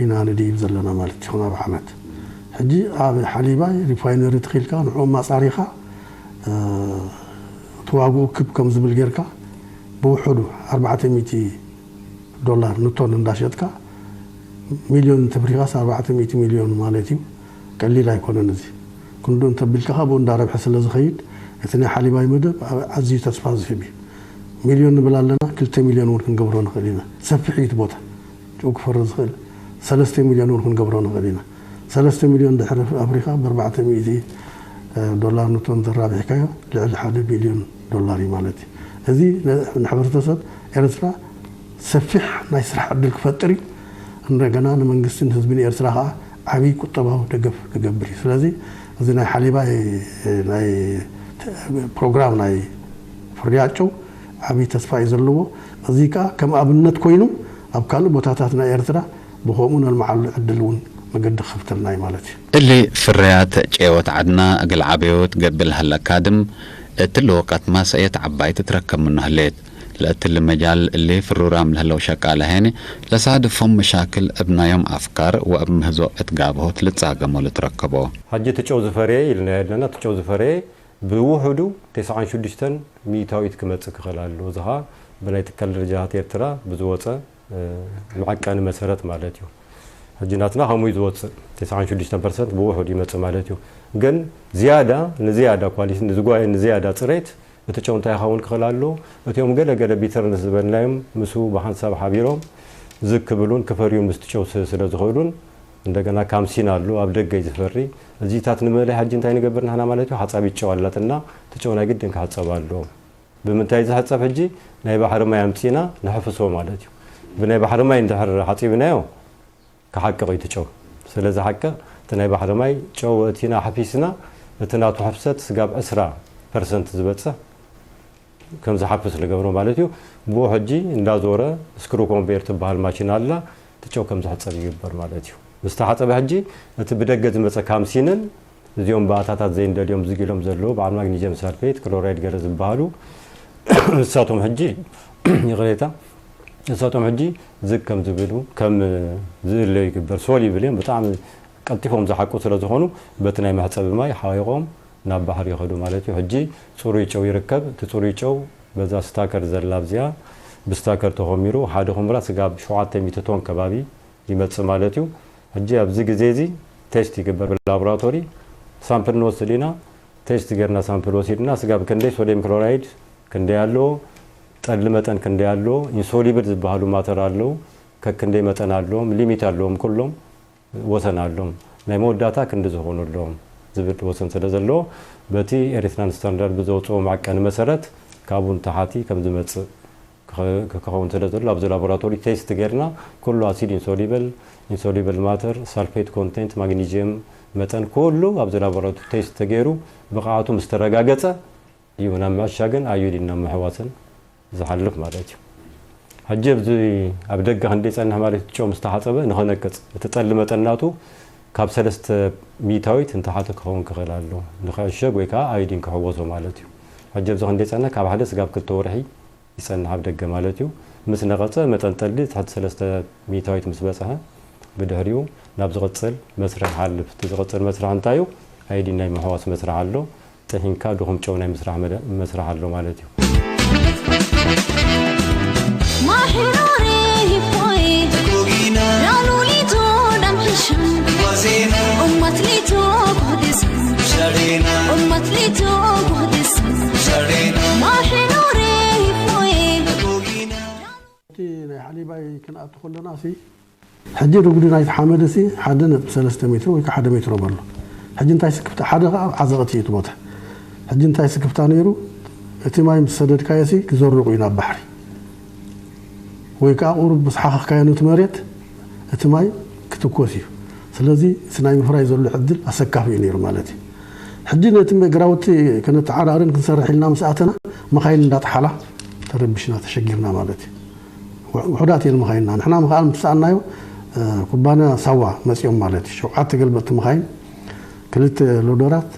ኢና ንድይብ ዘለና ማለት እዩ፣ ናብ ዓመት። ሕጂ ኣብ ሓሊባይ ሪፋይነሪ ተኺልካ፣ ንዕኡ ማጻሪኻ፣ እ፣ እቲ ዋግኡ ክብ ከም ዝብል ጌርካ፣ ብውሑዱ ኣርባዕተ ሚእቲ ዶላር ንቶን እንዳሸጥካ፣ ሚልዮን እንተብሪኻስ ኣርባዕተ ሚእቲ ሚልዮን ማለት እዩ። ቀሊል ኣይኮነን እዚ። ክንዱ እንተቢልካ ብኡ እንዳ ረብሐ ስለ ዝኸይድ፣ እቲ ናይ ሓሊባይ መደብ ኣዝዩ ተስፋ ዝህብ እዩ። ሚልዮን ንብል ኣለና፣ ክልተ ሚልዮን እውን ክንገብሮ ንኽእል ኢና። ሰፊሕ እዩ እቲ ቦታ። ጭው ክፈሪ ዝኽእል፣ ሰለስተ ሚልዮን እውን ክንገብሮ ንኽእል ኢና። ሰለስተ ሚልዮን ድሕር ኣፍሪኻ ብኣርባዕተ ሚእቲ ዶላር ንቶን ዘራቢሕካዮ ልዕሊ ሓደ ቢልዮን ዶላር እዩ ማለት እዩ። እዚ ነ-፣ ንሕብረተሰብ ኤርትራ ሰፊሕ ናይ ስራሕ ዕድል ክፈጥር እዩ። እንደገና ንመንግስትን ህዝብን ኤርትራ ኸኣ ዓብዪ ቁጠባዊ ደገፍ ክገብር እዩ። ስለዚ እዚ ናይ ሓሊባይ ናይ ፕሮግራም ናይ ፍርያት ጨው ዓብዪ ተስፋ እዩ ዘለዎ። እዚ ከኣ ከም ኣብነት ኮይኑ ኣብ ካልእ ቦታታት ናይ ኤርትራ ብኸምኡ ነልምዓሉ ዕድል እውን መገዲ ክኸፍተልና እዩ ማለት እዩ። እሊ ፍርያት ጨወት ዐድና እግል ዐበዮት ገብእ ለሀለ ካድም፣ እትሊ ወቀት ማሰእየት ዐባይ ትትረከብ ምኑ ህሌት። ለእትሊ መጃል እሊ ፍሩራም ለህለው ሸቃለ ሄኒ፣ ለሳድፎም መሻክል እብ ናዮም አፍካር ወእብ ምህዞ እት ጋብሆት ልትጻገሞ ልትረከቦ። ሐጂ ትጨው ዝፈርየ ኢልናዮ እለና፣ ትጨው ዝፈርየ ብውሑዱ ተስዓን ሽዱሽተን ሚእታዊት ክመጽእ ክኽእል አሉ። እዚ ኸኣ ብናይ ትካል ደረጃታት ኤርትራ ብዝወጸ፣ እ፣ መዐቀኒ መሰረት ማለት እዩ። ሕጂ ናትና ከምኡ እዩ ዝወጽእ፣ ተስዓን ሽዱሽተን ፐርሰንት ብውሑድ ይመጽእ ማለት እዩ። ግን ዝያዳ፣ ንዝያዳ ኳሊቲ፣ ንዝጓየ፣ ንዝያዳ ጽሬት፣ እቲ ጨው እንታይ ይኸውን ክኽእል ኣሎ? እቲኦም ገለ ገለ ቢተርንስ ዝበልናዮም ምስኡ ብሓንሳብ ሓቢሮም ዝግ ክብሉን ክፈርዩን ምስቲ ጨው ስ-፣ ስለ ዝኽእሉን፣ እንደገና ካምሲን ኣሎ፣ ኣብ ደገ እዩ ዝፈሪ። እዚታት ንምእላይ ሕጂ እንታይ ንገብር ንሕና ማለት እዩ? ሓጻቢት ጨው ኣላትና፣ እቲ ጨው ናይ ግድን ክሕጸብ ኣሎ። ብምንታይ ዝሕጸብ ሕጂ? ናይ ባሕሪ ማይ ኣምጺእና ንሕፍሶ ማለት እዩ። ብናይ ባሕሪ ማይ እንድሕር ሓጺብናዮ፣ ክሓቅቕ እዩ እቲ ጨው። ስለ ዝሓቅቕ፣ እቲ ናይ ባሕሪ ማይ ጨው ኣእቲና ሓፊስና፣ እቲ ናቱ ሕፍሰት ስጋብ ዕስራ ፐርሰንት ዝበጽሕ ከም ዝሓፍስ ንገብሮ ማለት እዩ። ብኡ ሕጂ እንዳዞረ ስክሩ ኮንቬየር ትበሃል ማሽን ኣላ፣ እቲ ጨው ከም ዝሕጸብ ይግበር ማለት እዩ። ምስ ተሓጸበ ሕጂ፣ እቲ ብደገ ዝመጸ ካምሲንን እዚኦም ባእታታት ዘይንደልዮም ዝግ ኢሎም ዘለዉ፣ በዓል ማግኒዥየም ሳልፌት፣ ክሎራይድ ገለ ዝበሃሉ፣ እሳቶም ሕጂ፣ ይቕሬታ፣ እሳቶም ሕጂ ዝግ ከም ዝብሉ፣ ከም ዝእለዩ ይግበር። ሶሊብል እዮም፣ ብጣዕሚ ቀልጢፎም ዝሓቁ ስለ ዝኾኑ፣ በቲ ናይ መሕጸቢ ማይ ሓይቖም ናብ ባሕር ይኸዱ ማለት እዩ። ሕጂ ጽሩይ ጨው ይርከብ። እቲ ጽሩይ ጨው በዛ ስታከር ዘላ ኣብዚኣ፣ ብስታከር ተኾሚሩ፣ ሓደ ኹምራ ስጋብ ሸውዓተ ሚእቲ ቶን ከባቢ ይመጽእ ማለት እዩ። ሕጂ ኣብዚ ግዜ እዚ ቴስት ይግበር ብላቦራቶሪ፣ ሳምፕል ንወስድ ኢና። ቴስት ጌርና ሳምፕል ወሲድና፣ ስጋብ ክንደይ ሶድየም ክሎራይድ ክንደይ ኣለዎ፣ ጠሊ መጠን ክንደይ ኣለዎ፣ ኢንሶሊብል ዝበሃሉ ማተር ኣለዉ፣ ከክንደይ መጠን ኣለዎም፣ ሊሚት ኣለዎም፣ ኩሎም ወሰን ኣለዎም፣ ናይ መወዳእታ ክንዲ ዝኾኑ ኣለዎም ዝብል ወሰን ስለ ዘለዎ፣ በቲ ኤሪትራን ስታንዳርድ ብዘውጽኦ መዐቀኒ መሰረት፣ ካብኡ ንተሓቲ ከም ዝመጽእ ክኸ-፣ ክኸውን ስለ ዘሎ፣ ኣብዚ ላቦራቶሪ ቴስት ጌርና፣ ኩሉ ኣሲድ ኢንሶሊበል፣ ኢንሶሊበል ማተር፣ ሳልፌት ኮንቴንት፣ ማግኒዥየም መጠን፣ ኩሉ ኣብዚ ላቦራቶሪ ቴስት ተጌሩ፣ ብቕዓቱ ምስ ተረጋገጸ እዩ ናብ ምዕሻግን ኣዩዲን ናብ ምሕዋስን ዝሓልፍ ማለት እዩ። ሕጂ ኣብዚ ኣብ ደገ ክንደይ ጸንሕ ማለት እዩ፣ ጨው ምስ ተሓጸበ ንኸነቅጽ፣ እቲ ጠሊ መጠን ናቱ ካብ ሰለስተ ሚእታዊት ንተሓተ ክኸውን ክኽእል ኣሎ፣ ንኽዕሸግ ወይ ከኣ ኣዩዲን ክሕወሶ ማለት እዩ። ሕጂ ኣብዚ ክንደይ ጸንሕ፣ ካብ ሓደ ስጋብ ክልተ ወርሒ ይጸንሕ ኣብ ደገ ማለት እዩ። ምስ ነቐጸ፣ መጠን ጠሊ ትሕቲ ሰለስተ ሚእታዊት ምስ በጽሐ፣ ብድሕሪኡ ናብ ዝቕጽል መስርሕ ይሓልፍ። እቲ ዝቕጽል መስርሕ እንታይ እዩ? ኣይዲ ናይ ምሕዋስ መስርሕ ኣሎ። ጥሒንካ ድኹም ጨው ናይ ምስራሕ መደ-፣ መስርሕ ኣሎ ማለት እዩ። ማሒሮሬ ሂፖይ፣ ላሉሊቶ ዳምሒሽም፣ ኡመትሊቶ ጉህድስ፣ ኡመትሊቶ ጉህድስ፣ ማሒሮሬ ሂፖይ። እቲ ናይ ሓሊባይ ክንኣቱ ከለና ሲ፣ ሕጂ ርጉዲ ናይቲ ሓመድ ሲ ሓደ ነጥቢ ሰለስተ ሜትሮ ወይ ከ ሓደ ሜትሮ በሎ። ሕጂ እንታይ ስክፍታ፣ ሓደ ከኣ ዓዘቕቲ እዩ እቲ ቦታ። ሕጂ እንታይ ስክፍታ ነይሩ፣ እቲ ማይ ምስ ሰደድካዮ ሲ ክዘርቑ እዩ ናብ ባሕሪ። ወይ ከኣ ቁሩብ ምስ ሓኸኽካዮ ነቲ መሬት፣ እቲ ማይ ክትኮስ እዩ። ስለዚ እቲ ናይ ምፍራይ ዘሎ ዕድል ኣሰካፊ እዩ ነይሩ ማለት እዩ። ሕጂ ነቲ ግራውቲ ከነተዓራርን ክንሰርሕ ኢልና ምስ ኣተና፣ መኻይን እንዳጠሓላ ተረቢሽና፣ ተሸጊርና ማለት እዩ። ውሑዳት እየን መኻይንና። ንሕና ምኽኣል ምስ ሰኣልናዮ፣ እ፣ ኩባንያ ሳዋ መጺኦም ማለት እዩ። ሸውዓተ ገልበጥቲ መኻይን፣ ክልተ ሎደራት፣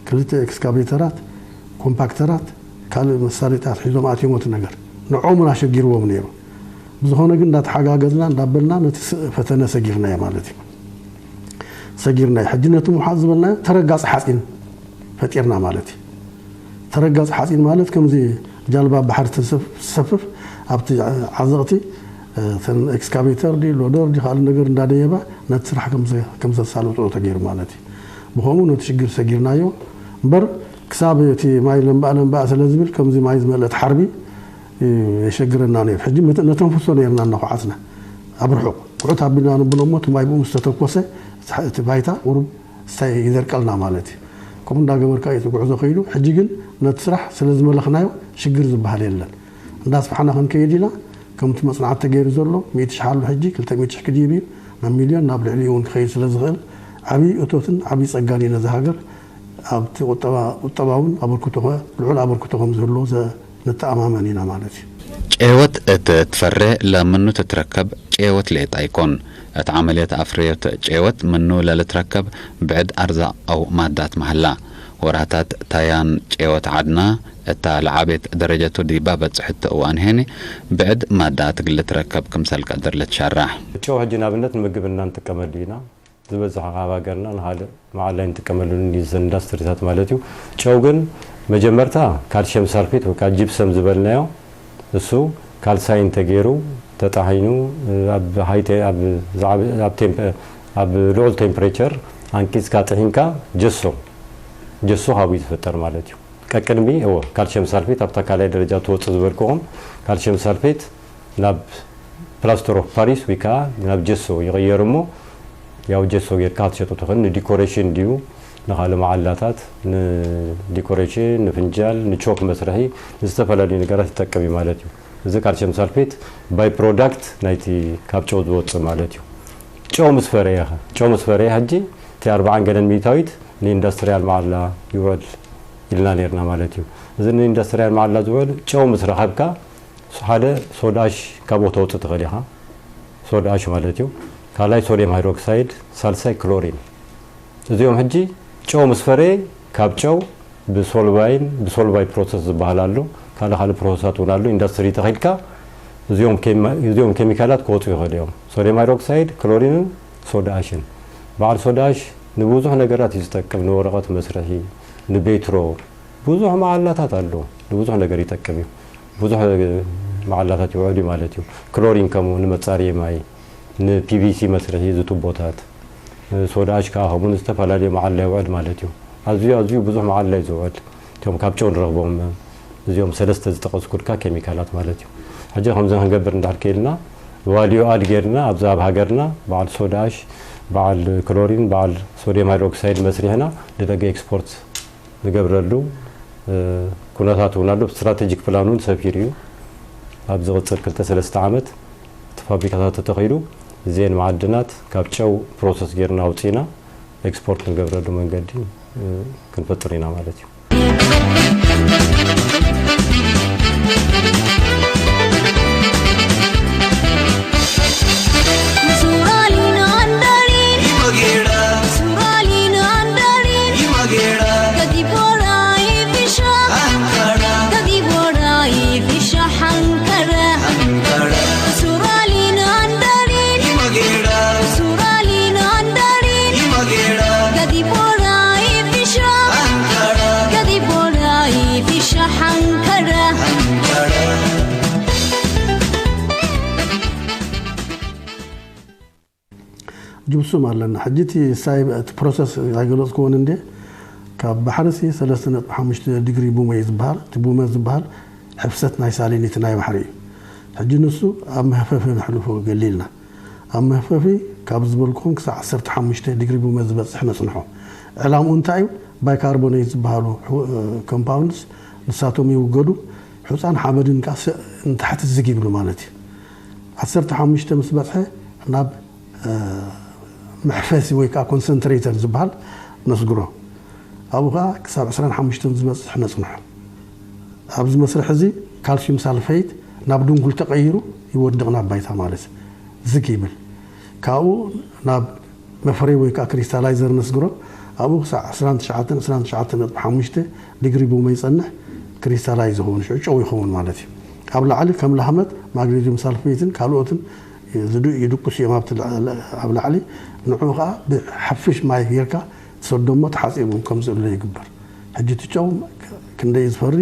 ክልተ ኤክስካቬተራት፣ ኮምፓክተራት፣ ካልእ መሳሪታት ሒዞም ኣትዮሞት ነገር። ንዕኦም እውን ኣሸጊርዎም ነይሩ። ብዝኾነ ግን እንዳተሓጋገዝና እንዳበልና ነቲ ስ-፣ ፈተነ ሰጊርናዮ ማለት እዩ። ሰጊርናዮ። ሕጂ ነቲ ምውሓጥ ዝበልናዮ ተረጋጺ ሓጺን ፈጢርና ማለት እዩ። ተረጋጺ ሓጺን ማለት ከምዚ ጃልባ ባሕሪ ትሰፍ-፣ ትሰፍፍ ኣብቲ ዓዘቕቲ፣ እ፣ ተን ኤክስካቬተር ዲ፣ ሎደር ዲ፣ ካልእ ነገር እንዳደየባ ነቲ ስራሕ ከም ዘ-፣ ከም ዘሳልጦ ተገይሩ ማለት እዩ። ብኸምኡ ነቲ ሽግር ሰጊርናዮ። እምበር ክሳብ እቲ ማይ ለምባእ ለምባእ ስለ ዝብል ከምዚ ማይ ዝመልአት ሓርቢ፣ እ፣ የሸግረና ነይሩ። ሕጂ መተ-፣ ነተንፍሶ ነይርና እናኹዓትና ኣብ ርሑቕ። ቁርጥ አቢልና ንብሎ እሞ፣ እቲ ማይ ብኡ ምስ ተተኮሰ፣ እቲ ባይታ ቁሩብ ሳይ ይደርቀልና ማለት እዩ። ከምኡ እንዳገበርካ እዩ እቲ ጉዕዞ ከይዱ። ሕጂ ግን ነቲ ስራሕ ስለ ዝመለኽናዮ ሽግር ዝበሃል የለን። እንዳስፋሕና ክንከይድ ኢና። ከምቲ መጽናዕቲ ተገይሩ ዘሎ፣ ሚእቲ ሺሕ ኣሎ፣ ሕጂ ክልተ ሚእቲ ሺሕ ክድይብ እዩ። ናብ ሚልዮን ናብ ልዕሊኡ እውን ክኸይድ ስለ ዝኽእል፣ ዓብዪ እቶትን ዓብዪ ጸጋን እዩ ነዚ ሃገር። ኣብቲ ቁጠባ፣ ቁጠባውን ኣበርክቶ ከ-፣ ልዑል ኣበርክቶ ከም ዝህልዎ ዘ-፣ ንተኣማመን ኢና ማለት እዩ። ጨወት እት ትፈሬ ለምኑ ትትረከብ ጨወት ሌጣ ኢኮን። እት ዐመልየት አፍርዮት ጨወት ምኑ ለልትረከብ ብዕድ አርዛቅ አው ማዳት መሀላ። ወራታት ታያን ጨወት ዐድና እታ ለዓቤት ደረጀቱ ዲባ በጽሕት እዋን ሄኒ ብዕድ ማዳት እግል ልትረከብ ክምሰል ቀድር ልትሸራሕ። ጨው ሕጂ ናብነት ንምግብና እንጥቀመሉ ኢና። ዝበዝሐ ካብ ሃገርና ንኻልእ መዓል ኣይንጥቀመሉን፣ ኢንዱስትሪታት ማለት እዩ። ጨው ግን መጀመርታ ካልሽየም ሳልፌት ወይ ከዓ ጂፕሰም ዝበልናዮ፣ እሱ ካልሳይን ተገይሩ ተጣሒኑ፣ ኣብ ሃይ ቴ-፣ ኣብ ዝዓብ-፣ ኣብ ቴምፕ-፣ ኣብ ልዑል ቴምፕሬቸር ኣንቂጽካ ጥሒንካ ጀሶ፣ ጀሶ ካብኡ ዝፍጠር ማለት እዩ። ቀቅድሚ፣ እወ፣ ካልሽየም ሳልፌት ኣብታ ካልኣይ ደረጃ ትወጽእ ዝበልክዎም፣ ካልሽየም ሳልፌት ናብ ፕላስተር ኦፍ ፓሪስ ወይ ከዓ ናብ ጀሶ ይቕየር እሞ፣ ያው ጀሶ ጌርካ ክትሸጦ ትኽእል። ንዲኮሬሽን እንድዩ፣ ንኻልእ መዓላታት፣ ንዲኮሬሽን፣ ንፍንጃል፣ ንቾክ መስርሒ፣ ንዝተፈላለዩ ነገራት ይጠቅም እዩ ማለት እዩ። እዚ ካልሽየም ሳልፌት ባይ ፕሮዳክት ናይቲ ካብ ጨው ዝወፅእ ማለት እዩ። ጨው ምስ ፈረየ ኸ? ጨው ምስ ፈረየ ሕጂ እቲ ኣርብዓን ገለን ሚእታዊት ንኢንዱስትሪያል መዓላ ይውዕል ኢልና ኔርና ማለት እዩ። እዚ ንኢንዱስትሪያል መዓላ ዝውዕል ጨው ምስ ረኸብካ፣ ሓደ ሶዳ ኣሽ ካብኡ ተውጽእ ትኽእል ኢኻ። ሶዳ ኣሽ ማለት እዩ። ካልኣይ ሶድየም ሃይድሮክሳይድ፣ ሳልሳይ ክሎሪን። እዚኦም ሕጂ ጨው ምስ ፈረየ፣ ካብ ጨው ብሶልቫይን፣ ብሶልቫይ ፕሮሰስ ዝበሃል ኣሎ። ካልእ ካልእ ፕሮሰሳት እውን ኣሎ። ኢንዱስትሪ ተኸይድካ እዚኦም ኬማ-፣ እዚኦም ኬሚካላት ክወጹ ይኽእሉ እዮም። ሶድየም ሃይድሮክሳይድ፣ ክሎሪንን ሶዳ ኣሽን። በዓል ሶዳ ኣሽ ንብዙሕ ነገራት እዩ ዝጠቅም። ንወረቐት መስርሒ፣ ንቤትሮ፣ ብዙሕ መዓላታት ኣሎ። ንብዙሕ ነገር ይጠቅም እዩ። ብዙሕ መዓላታት ይውዕል እዩ ማለት እዩ። ክሎሪን ከምኡ ንመጻረዪ ማይ፣ ንፒ ቪ ሲ መስርሒ እዚ ቱቦታት፣ ሶዳ ኣሽ ከኣ ከምኡ ንዝተፈላለዩ መዓላ ይውዕል ማለት እዩ። ኣዝዩ፣ ኣዝዩ ብዙሕ መዓላ እዩ ዝውዕል። እቶም ካብ ጨው ንረኽቦም እዚኦም ሰለስተ ዝጠቐስኩልካ ኬሚካላት ማለት እዩ። ሕጂ ከምዚ ክንገብር እንድሕር ክኢልና፣ ቫልዩ ኣድ ጌርና ኣብዚ ኣብ ሃገርና በዓል ሶዳ ኣሽ፣ በዓል ክሎሪን፣ በዓል ሶድየም ሃይድሮክሳይድ መስሪሕና ንደገ ኤክስፖርት ንገብረሉ፣ እ፣ ኩነታት እውን ኣሎ። ስትራቴጂክ ፕላን እውን ሰፊሩ እዩ። ኣብ ዝቕጽል ክልተ ሰለስተ ዓመት እቲ ፋብሪካታት ተተኺሉ፣ እዚኤን መዓድናት ካብ ጨው ፕሮሰስ ጌርና ኣውጺእና ኤክስፖርት ንገብረሉ መንገዲ፣ እ፣ ክንፈጥር ኢና ማለት እዩ። ጅብሱም ኣለና። ሕጂ እቲ ሳይብ፣ እቲ ፕሮሰስ ኣይገለጽክዎን እንዴ? ካብ ባሕሪ ሲ ሰለስተ ነጥቢ ሓሙሽተ ዲግሪ ቡመ እዩ ዝበሃል። እቲ ቡመ ዝበሃል ሕፍሰት ናይ ሳሊኒቲ ናይ ባሕሪ እዩ። ሕጂ ንሱ ኣብ መህፈፊ ነሕልፎ ገሊልና። ኣብ መህፈፊ ካብ ዝበልኩኹም ክሳዕ ዓሰርተ ሓሙሽተ ዲግሪ ቡመ ዝበጽሕ ነጽንሖ። ዕላምኡ እንታይ እዩ? ባይካርቦኔት ዝበሃሉ ሑ-፣ ኮምፓውንድስ ንሳቶም ይውገዱ። ሑጻን ሓመድን ከኣ ሰ-፣ ንታሕቲ ዝግ ይብሉ ማለት እዩ። ዓሰርተ ሓሙሽተ ምስ በጽሐ ናብ፣ እ፣ መሕፈሲ ወይ ከኣ ኮንሰንትሬተር ዝበሃል ነስግሮ። ኣብኡ ከኣ ክሳብ ዕስራን ሓሙሽተን ዝበጽሕ ነጽንሖ። ኣብዚ መስርሕ እዚ ካልሲዩም ሳልፈይት ናብ ድንጉል ተቀይሩ ይወድቕ ናብ ባይታ ማለት ዝግ ይብል። ካብኡ ናብ መፍረይ ወይ ከኣ ክሪስታላይዘር ነስግሮ። ኣብኡ ክሳዕ ዕስራን ትሽዓተን፣ ዕስራን ትሽዓተን ነጥቢ ሓሙሽተ ዲግሪ ቡመ ይጸንሕ፣ ክሪስታላይዝ ይኸውን፣ ሽዑ ጨው ይኸውን ማለት እዩ። ኣብ ላዕሊ ከም ላህመት፣ ማግኔዚየም ሳልፌትን ካልኦትን ዝዱ-፣ ይድቁስ እዮም ኣብቲ ላ-፣ ኣብ ላዕሊ። ንዕኡ ከኣ ብሓፍሽ ማይ ጌርካ ትሰዶ እሞ ተሓጺቡ ከም ዝእለ ይግበር። ሕጂ እቲ ጨው ክንደይ እዩ ዝፈሪ?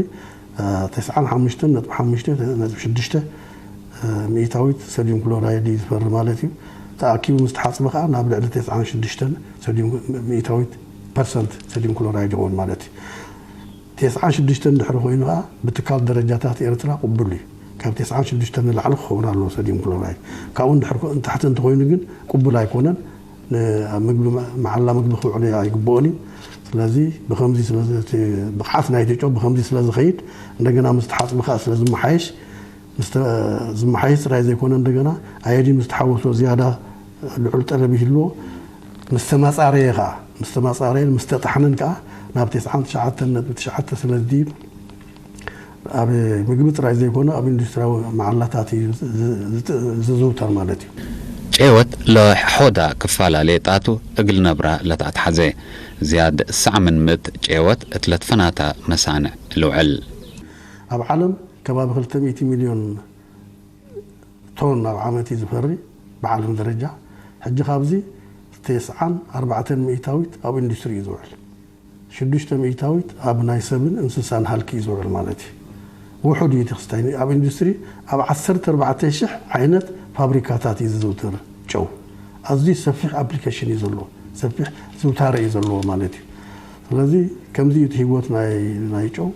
አ፣ ተስዓን ሓሙሽተን ነጥቢ ሓሙሽተ ነጥቢ ሽዱሽተ፣ አ፣ ሚእታዊት ሶድዩም ክሎራይድ እዩ ዝፈሪ ማለት እዩ። ተኣኪቡ ምስ ተሓጽበ ከኣ ናብ ልዕሊ ተስዓን ሽዱሽተን ሶድዩም፣ ሚእታዊት ፐርሰንት ሶድዩም ክሎራይድ ይኸውን ማለት እዩ። ተስዓን ሽዱሽተን ድሕሪ ኮይኑ ከኣ ብትካል ደረጃታት ኤርትራ ቅቡል እዩ። ካብ ተስዓን ሽዱሽተን ንላዕሊ ክኸውን ኣለዎ ሶድየም ክሎራይድ። ካብኡ እንድሕር ኮ-፣ ንታሕቲ እንተኾይኑ ግን ቅቡል ኣይኮነን። ን-፣ ኣብ ምግቢ መ-፣ መዓላ ምግቢ ክውዕል ኣይግብኦን እዩ። ስለዚ ብኸምዚ ስለ ዝ-፣ እቲ ብቕዓት ናይቲ ጨው ብኸምዚ ስለ ዝኸይድ፣ እንደገና ምስ ተሓጽቡ ከኣ ስለ ዝመሓየሽ፣ ምስ ተ-፣ ዝመሓየሽ ጥራይ ዘይኮነ፣ እንደገና ኣዮዲን ምስ ተሓወሶ ዝያዳ ልዑል ጠለብ ይህልዎ። ምስ ተመጻረየ ከኣ፣ ምስ ተመጻረየን ምስ ተጣሕነን ከኣ ናብ ተስዓን ትሽዓተን ነጥቢ ትሽዓተ ስለ ዝድይብ፣ ኣብ ምግቢ ጥራይ ዘይኮነ፣ ኣብ ኢንዱስትሪያዊ መዓላታት እዩ ዝ-፣ ዝ-፣ ዝዝውተር ማለት እዩ። ጨወት ለሖዳ ክፋላ ሌጣቱ እግል ነብራ ለተአትሐዜ፣ ዝያድ ሰዕ ምን ምእት ጨወት እት ለትፈናተ መሳንዕ ልውዕል። ኣብ ዓለም ከባቢ ክልተ ሚእቲ ሚልዮን ቶን ኣብ ዓመት እዩ ዝፈሪ ብዓለም ደረጃ። ሕጂ ካብዚ ቴስዓን ኣርባዕተን ሚእታዊት ኣብ ኢንዱስትሪ እዩ ዝውዕል። ሽዱሽተ ሚእታዊት ኣብ ናይ ሰብን እንስሳን ሃልኪ እዩ ዝውዕል ማለት እዩ። ውሑድ እዩ እቲ ክስታይ። ኣብ ኢንዱስትሪ ኣብ ዓሰርተ ኣርባዕተ ሽሕ ዓይነት ፋብሪካታት እዩ ዝዝውተር ጨው። ኣዝዩ ሰፊሕ ኣፕሊኬሽን እዩ ዘለዎ፣ ሰፊሕ ዝውታረ እዩ ዘለዎ ማለት እዩ። ስለዚ ከምዚ እዩ እቲ ህይወት ናይ፣ ናይ ጨው።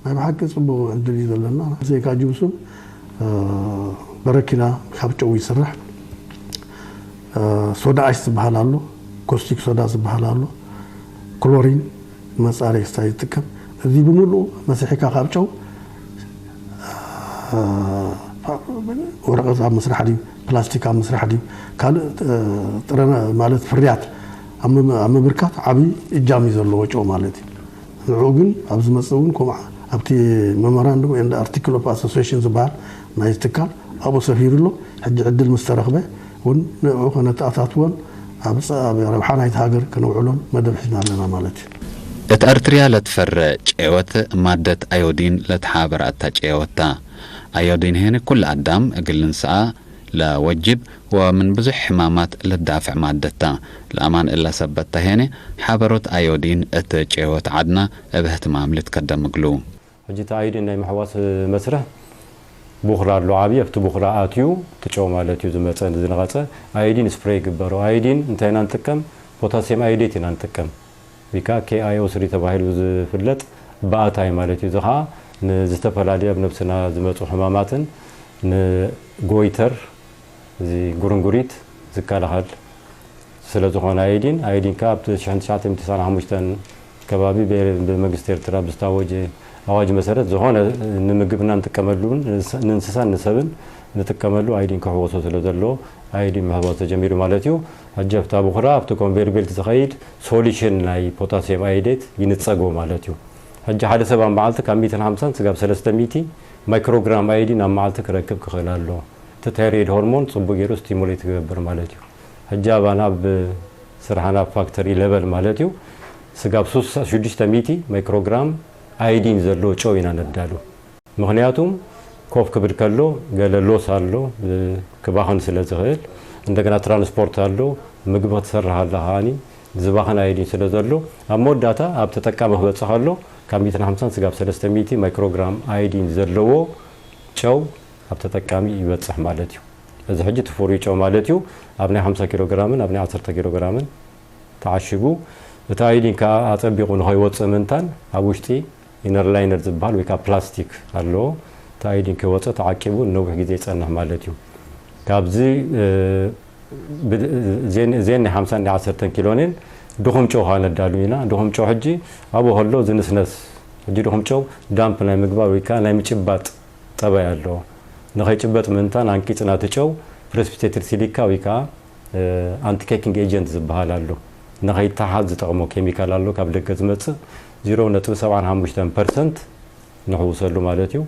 ናይ ብሓቂ ጽቡቕ ዕድል እዩ ዘለና። ዘይካ ጅብሱም፣ እ፣ በረኪና ካብ ጨው ይስራሕ። እ፣ ሶዳ ኣሽ ዝበሃል ኣሎ፣ ኮስቲክ ሶዳ ዝበሃል ኣሎ፣ ክሎሪን መጻረይ ክስታይ ይጥቀም። እዚ ብምሉኡ መሲሒካ ካብ ጨው፣ እ፣ ወረቐት ኣብ ምስራሕ ድዩ፣ ፕላስቲክ ኣብ ምስራሕ ድዩ፣ ካልእ፣ እ፣ ጥረ ማለት ፍርያት ኣብ ምም-፣ ኣብ ምብርካት ዓቢ እጃም እዩ ዘለዎ ጨው ማለት እዩ። ንዕኡ ግን ኣብ ዝመጽእ እውን ከምኡ ኣብቲ መሞራንዱም ኤንድ ኣርቲክል ኦፍ ኣሶሲዬሽን ዝበሃል ናይዚ ትካል ኣብኡ ሰፊሩ ኣሎ። ሕጂ ዕድል ምስ ተረኽበ እውን ንዕኡ ከነተኣታትዎን ኣብ ጸ-፣ ኣብ ረብሓ ናይቲ ሃገር ከነውዕሎን መደብ ሒዝና ኣለና ማለት እዩ። እት ኣርትርያ ለትፈረ ጨወት ማደት ኣዮዲን ለትሓበረ እተ ጨወት ተ። ኣዮዲን ሄነ ኩሉ አዳም እግል ልንሰኣ ለወጅብ ወምን ብዙሕ ሕማማት ልዳፍዕ ማደት ተ። ለአማን እለ ሰበት ተ ሄነ፣ ሓበሮት አዮዲን እት ጨወት ዐድነ እብ እህትማም ልትከደም እግሉ። ሕጂ እቲ አዮዲን ናይ ምሕዋስ መስርሕ ቡኽራ አሉ ዓቢ፣ ኣብቲ ቡኽራ አትዩ ትጨው ማለት እዩ ዝመጸ ዝነቐጸ። አዮዲን ስፕሬ ይግበሮ። አዮዲን እንታይ ኢና ንጥቀም? ፖታሲየም አዮዴት ኢና ንጥቀም። ዊካ ኬ ኣይ ኦ ስሪ ተባሂሉ ዝፍለጥ በኣታይ ማለት እዩ። እዚ ኸኣ ንዝተፈላለዩ ኣብ ነብስና ዝመጹ ሕማማትን ንጎይተር፣ እዚ ጉርንጉሪት ዝከላኸል ስለ ዝኾነ ኣዮዲን፣ ኣዮዲን ከኣ ኣብ ሽሕን ትሽዓተ ሚእትን ተስዓን ሓሙሽተን ከባቢ ብ-፣ ብመንግስቲ ኤርትራ ብዝታወጀ ኣዋጅ መሰረት፣ ዝኾነ ንምግብና ንጥቀመሉን ንስ-፣ ንእንስሳን ንሰብን ንጥቀመሉ ኣዮዲን ክሕወሶ ስለ ዘለዎ፣ ኣዮዲን ምሕዋስ ተጀሚሩ ማለት እዩ። ሕጂ ኣብታ ቡኽራ፣ ኣብቲ ኮንቬየር ቤልት ዝኸይድ ሶሉሽን ናይ ፖታስየም ኣዮዴት ይንጸጎ ማለት እዩ። ሕጂ ሓደ ሰብ ኣብ መዓልቲ ካብ ሚእትን ሓምሳን ስጋብ ሰለስተ ሚእቲ ማይክሮግራም ኣዮዲን ኣብ መዓልቲ ክረክብ ክኽእል ኣሎ። እቲ ታይሮይድ ሆርሞን ጽቡቅ ገይሩ ስቲሙሌት ክገብር ማለት እዩ። ሕጂ ኣባና ኣብ ስርሓና ኣብ ፋክተሪ ሌቨል ማለት እዩ፣ ስጋብ ሱሳ፣ ሽዱሽተ ሚእቲ ማይክሮግራም ኣዮዲን ዘለዎ ጨው ኢና ነዳሉ። ምኽንያቱም ኮፍ ክብል ከሎ ገለ ሎስ ኣሎ፣ ክባኽን ስለ ዝኽእል፣ እንደገና ትራንስፖርት ኣሎ፣ ምግቢ ክትሰርሕ ኣለኻ፣ ከኣኒ ዝባኽን ኣዮዲን ስለ ዘሎ፣ ኣብ መወዳእታ ኣብ ተጠቃሚ ክበጽሕ ከሎ፣ ካብ ሚእትን ሓምሳን ስጋብ ሰለስተ ሚእቲ ማይክሮግራም ኣዮዲን ዘለዎ ጨው ኣብ ተጠቃሚ ይበጽሕ ማለት እዩ። እዚ ሕጂ እቲ ፍሩይ ጨው ማለት እዩ፣ ኣብ ናይ ሓምሳ ኪሎ ግራምን ኣብ ናይ ዓሰርተ ኪሎ ግራምን ተዓሽጉ፣ እቲ ኣዮዲን ከኣ ኣጸቢቑ ንኸይወጽእ ምንታን ኣብ ውሽጢ ኢነር ላይነር ዝበሃል ወይ ከኣ ፕላስቲክ ኣለዎ። እቲ ኣዮዲን ከይወጸ ተዓቂቡ ንነዊሕ ግዜ ይጸንሕ ማለት እዩ። ካብዚ፣ እ፣ ብ-፣ እዜን፣ እዜን ናይ ሓምሳን ናይ ዓሰርተን ኪሎኔን ድኹም ጨው ከኣ ነዳሉ ኢና። ድኹም ጨው ሕጂ ኣብኡ ከሎ ዝንስነስ፣ ሕጂ ድኹም ጨው ዳምፕ ናይ ምግባር ወይ ከኣ ናይ ምጭባጥ ጠባይ ኣለዎ። ንኸይጭበጥ ምእንታን ኣንቂጽና እቲ ጨው ፕረሲፒቴትድ ሲሊካ ወይ ከኣ፣ እ፣ ኣንቲ ኬኪንግ ኤጀንት ዝበሃል ኣሎ። ንኸይተሓዝ ዝጠቕሞ ኬሚካል ኣሎ፣ ካብ ደገ ዝመጽእ ዜሮ ነጥቢ ሰብዓን ሓሙሽተን ፐርሰንት ንሕውሰሉ ማለት እዩ።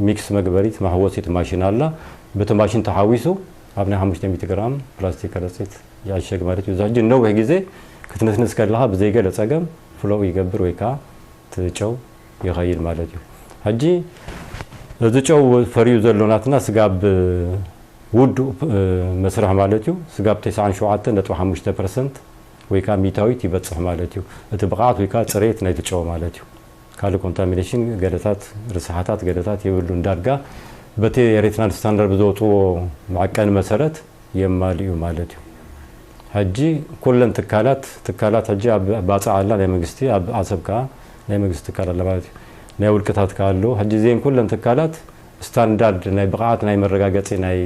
ሚክስ መግበሪት መሕወሲት ማሽን ኣላ። በቲ ማሽን ተሓዊሱ ኣብ ናይ ሓሙሽተ ሚእቲ ግራም ፕላስቲክ ከረጺት ይዕሸግ ማለት እዩ። እዚ ሕጂ ነዊሕ ግዜ ክትንስንስ ከለኻ ብዘይ ገለ ጸገም ፍሎው ይገብር ወይ ከኣ እቲ ጨው ይኸይድ ማለት እዩ። ሕጂ እዚ ጨው ፈርዩ ዘሎ ናትና ስጋብ ውዱእ፣ እ፣ መስርሕ ማለት እዩ። ስጋብ ተስዓን ሸውዓተን ነጥቢ ሓሙሽተ ፐርሰንት ወይ ከኣ ሚእታዊት ይበጽሕ ማለት እዩ። እቲ ብቕዓት ወይ ከኣ ጽሬት ናይቲ ጨው ማለት እዩ። ካልእ ኮንታሚኔሽን ገለታት፣ ርስሓታት ገለታት የብሉን። ዳርጋ በቲ ኤሪትራን ስታንዳርድ ብዘውጽዎ መዐቀኒ መሰረት የማልኡ ማለት እዩ። ሕጂ ኩለን ትካላት፣ ትካላት ሕጂ ኣብ ባጽዕ ኣላ ናይ መንግስቲ፣ ኣብ ዓሰብ ከኣ ናይ መንግስቲ ትካል ኣላ ማለት እዩ። ናይ ውልቅታት ከኣ ኣለዉ። ሕጂ እዚኤን ኩለን ትካላት ስታንዳርድ ናይ ብቕዓት ናይ መረጋገጺ ናይ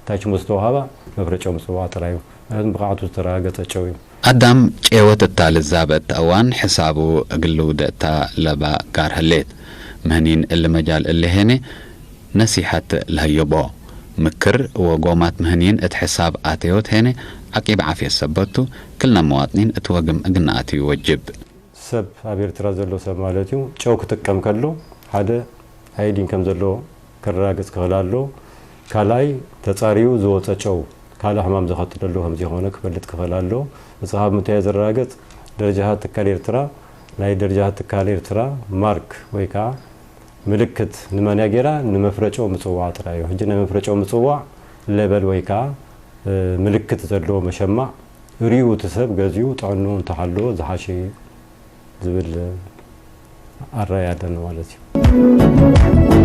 ታች ሙስተውሃባ መፍረጨው ምጽዋዕ ጥራዩ። ምክንያቱም ብቕዓቱ ዝተረጋገጸ ጨው እዩ። አዳም ጬወት እታ ልዛበ እተ እዋን ሕሳቡ እግል ልውደ እታ ለባ ጋር ህሌት። ምህኒን እሊ መጃል እሊ ሄኔ ነሲሐት ለህዮቦ። ምክር ወጎማት ምህኒን እት ሕሳብ አተዮት ሄኔ ዐቂብ ዓፍየት ሰበቱ፣ ክልነ መዋጥኒን እት ወግም እግል ነአትዩ ወጅብ። ሰብ ኣብ ኤርትራ ዘሎ ሰብ ማለት እዩ። ጨው ክጥቀም ከሎ ሓደ ኣዮዲን ከም ዘሎ ክረጋገጽ ክኽእል ኣሎ። ካልኣይ ተጻርዩ ዝወጸ ጨው ካልእ ሕማም ዘኸትለሉ ከም ዘይኮነ ክፈልጥ ክኽእል ኣሎ። እዚ ካብ ምንታይ ዝረጋገጽ? ደረጃታት ትካል ኤርትራ ናይ ደረጃታት ትካል ኤርትራ ማርክ ወይ ከኣ ምልክት ንመን እያ ገይራ? ንመፍረጨው ምጽዋዕ ጥራይ እዩ። ሕጂ ናይ መፍረጨው ምጽዋዕ ሌበል ወይ ከኣ ምልክት ዘለዎ መሸማዕ ርእዩ እቲ ሰብ ገዚኡ ጥዕንኡ እንተሓለወ ዝሓሸ እዩ ዝብል ኣረኣእያ ኣለኒ ማለት እዩ።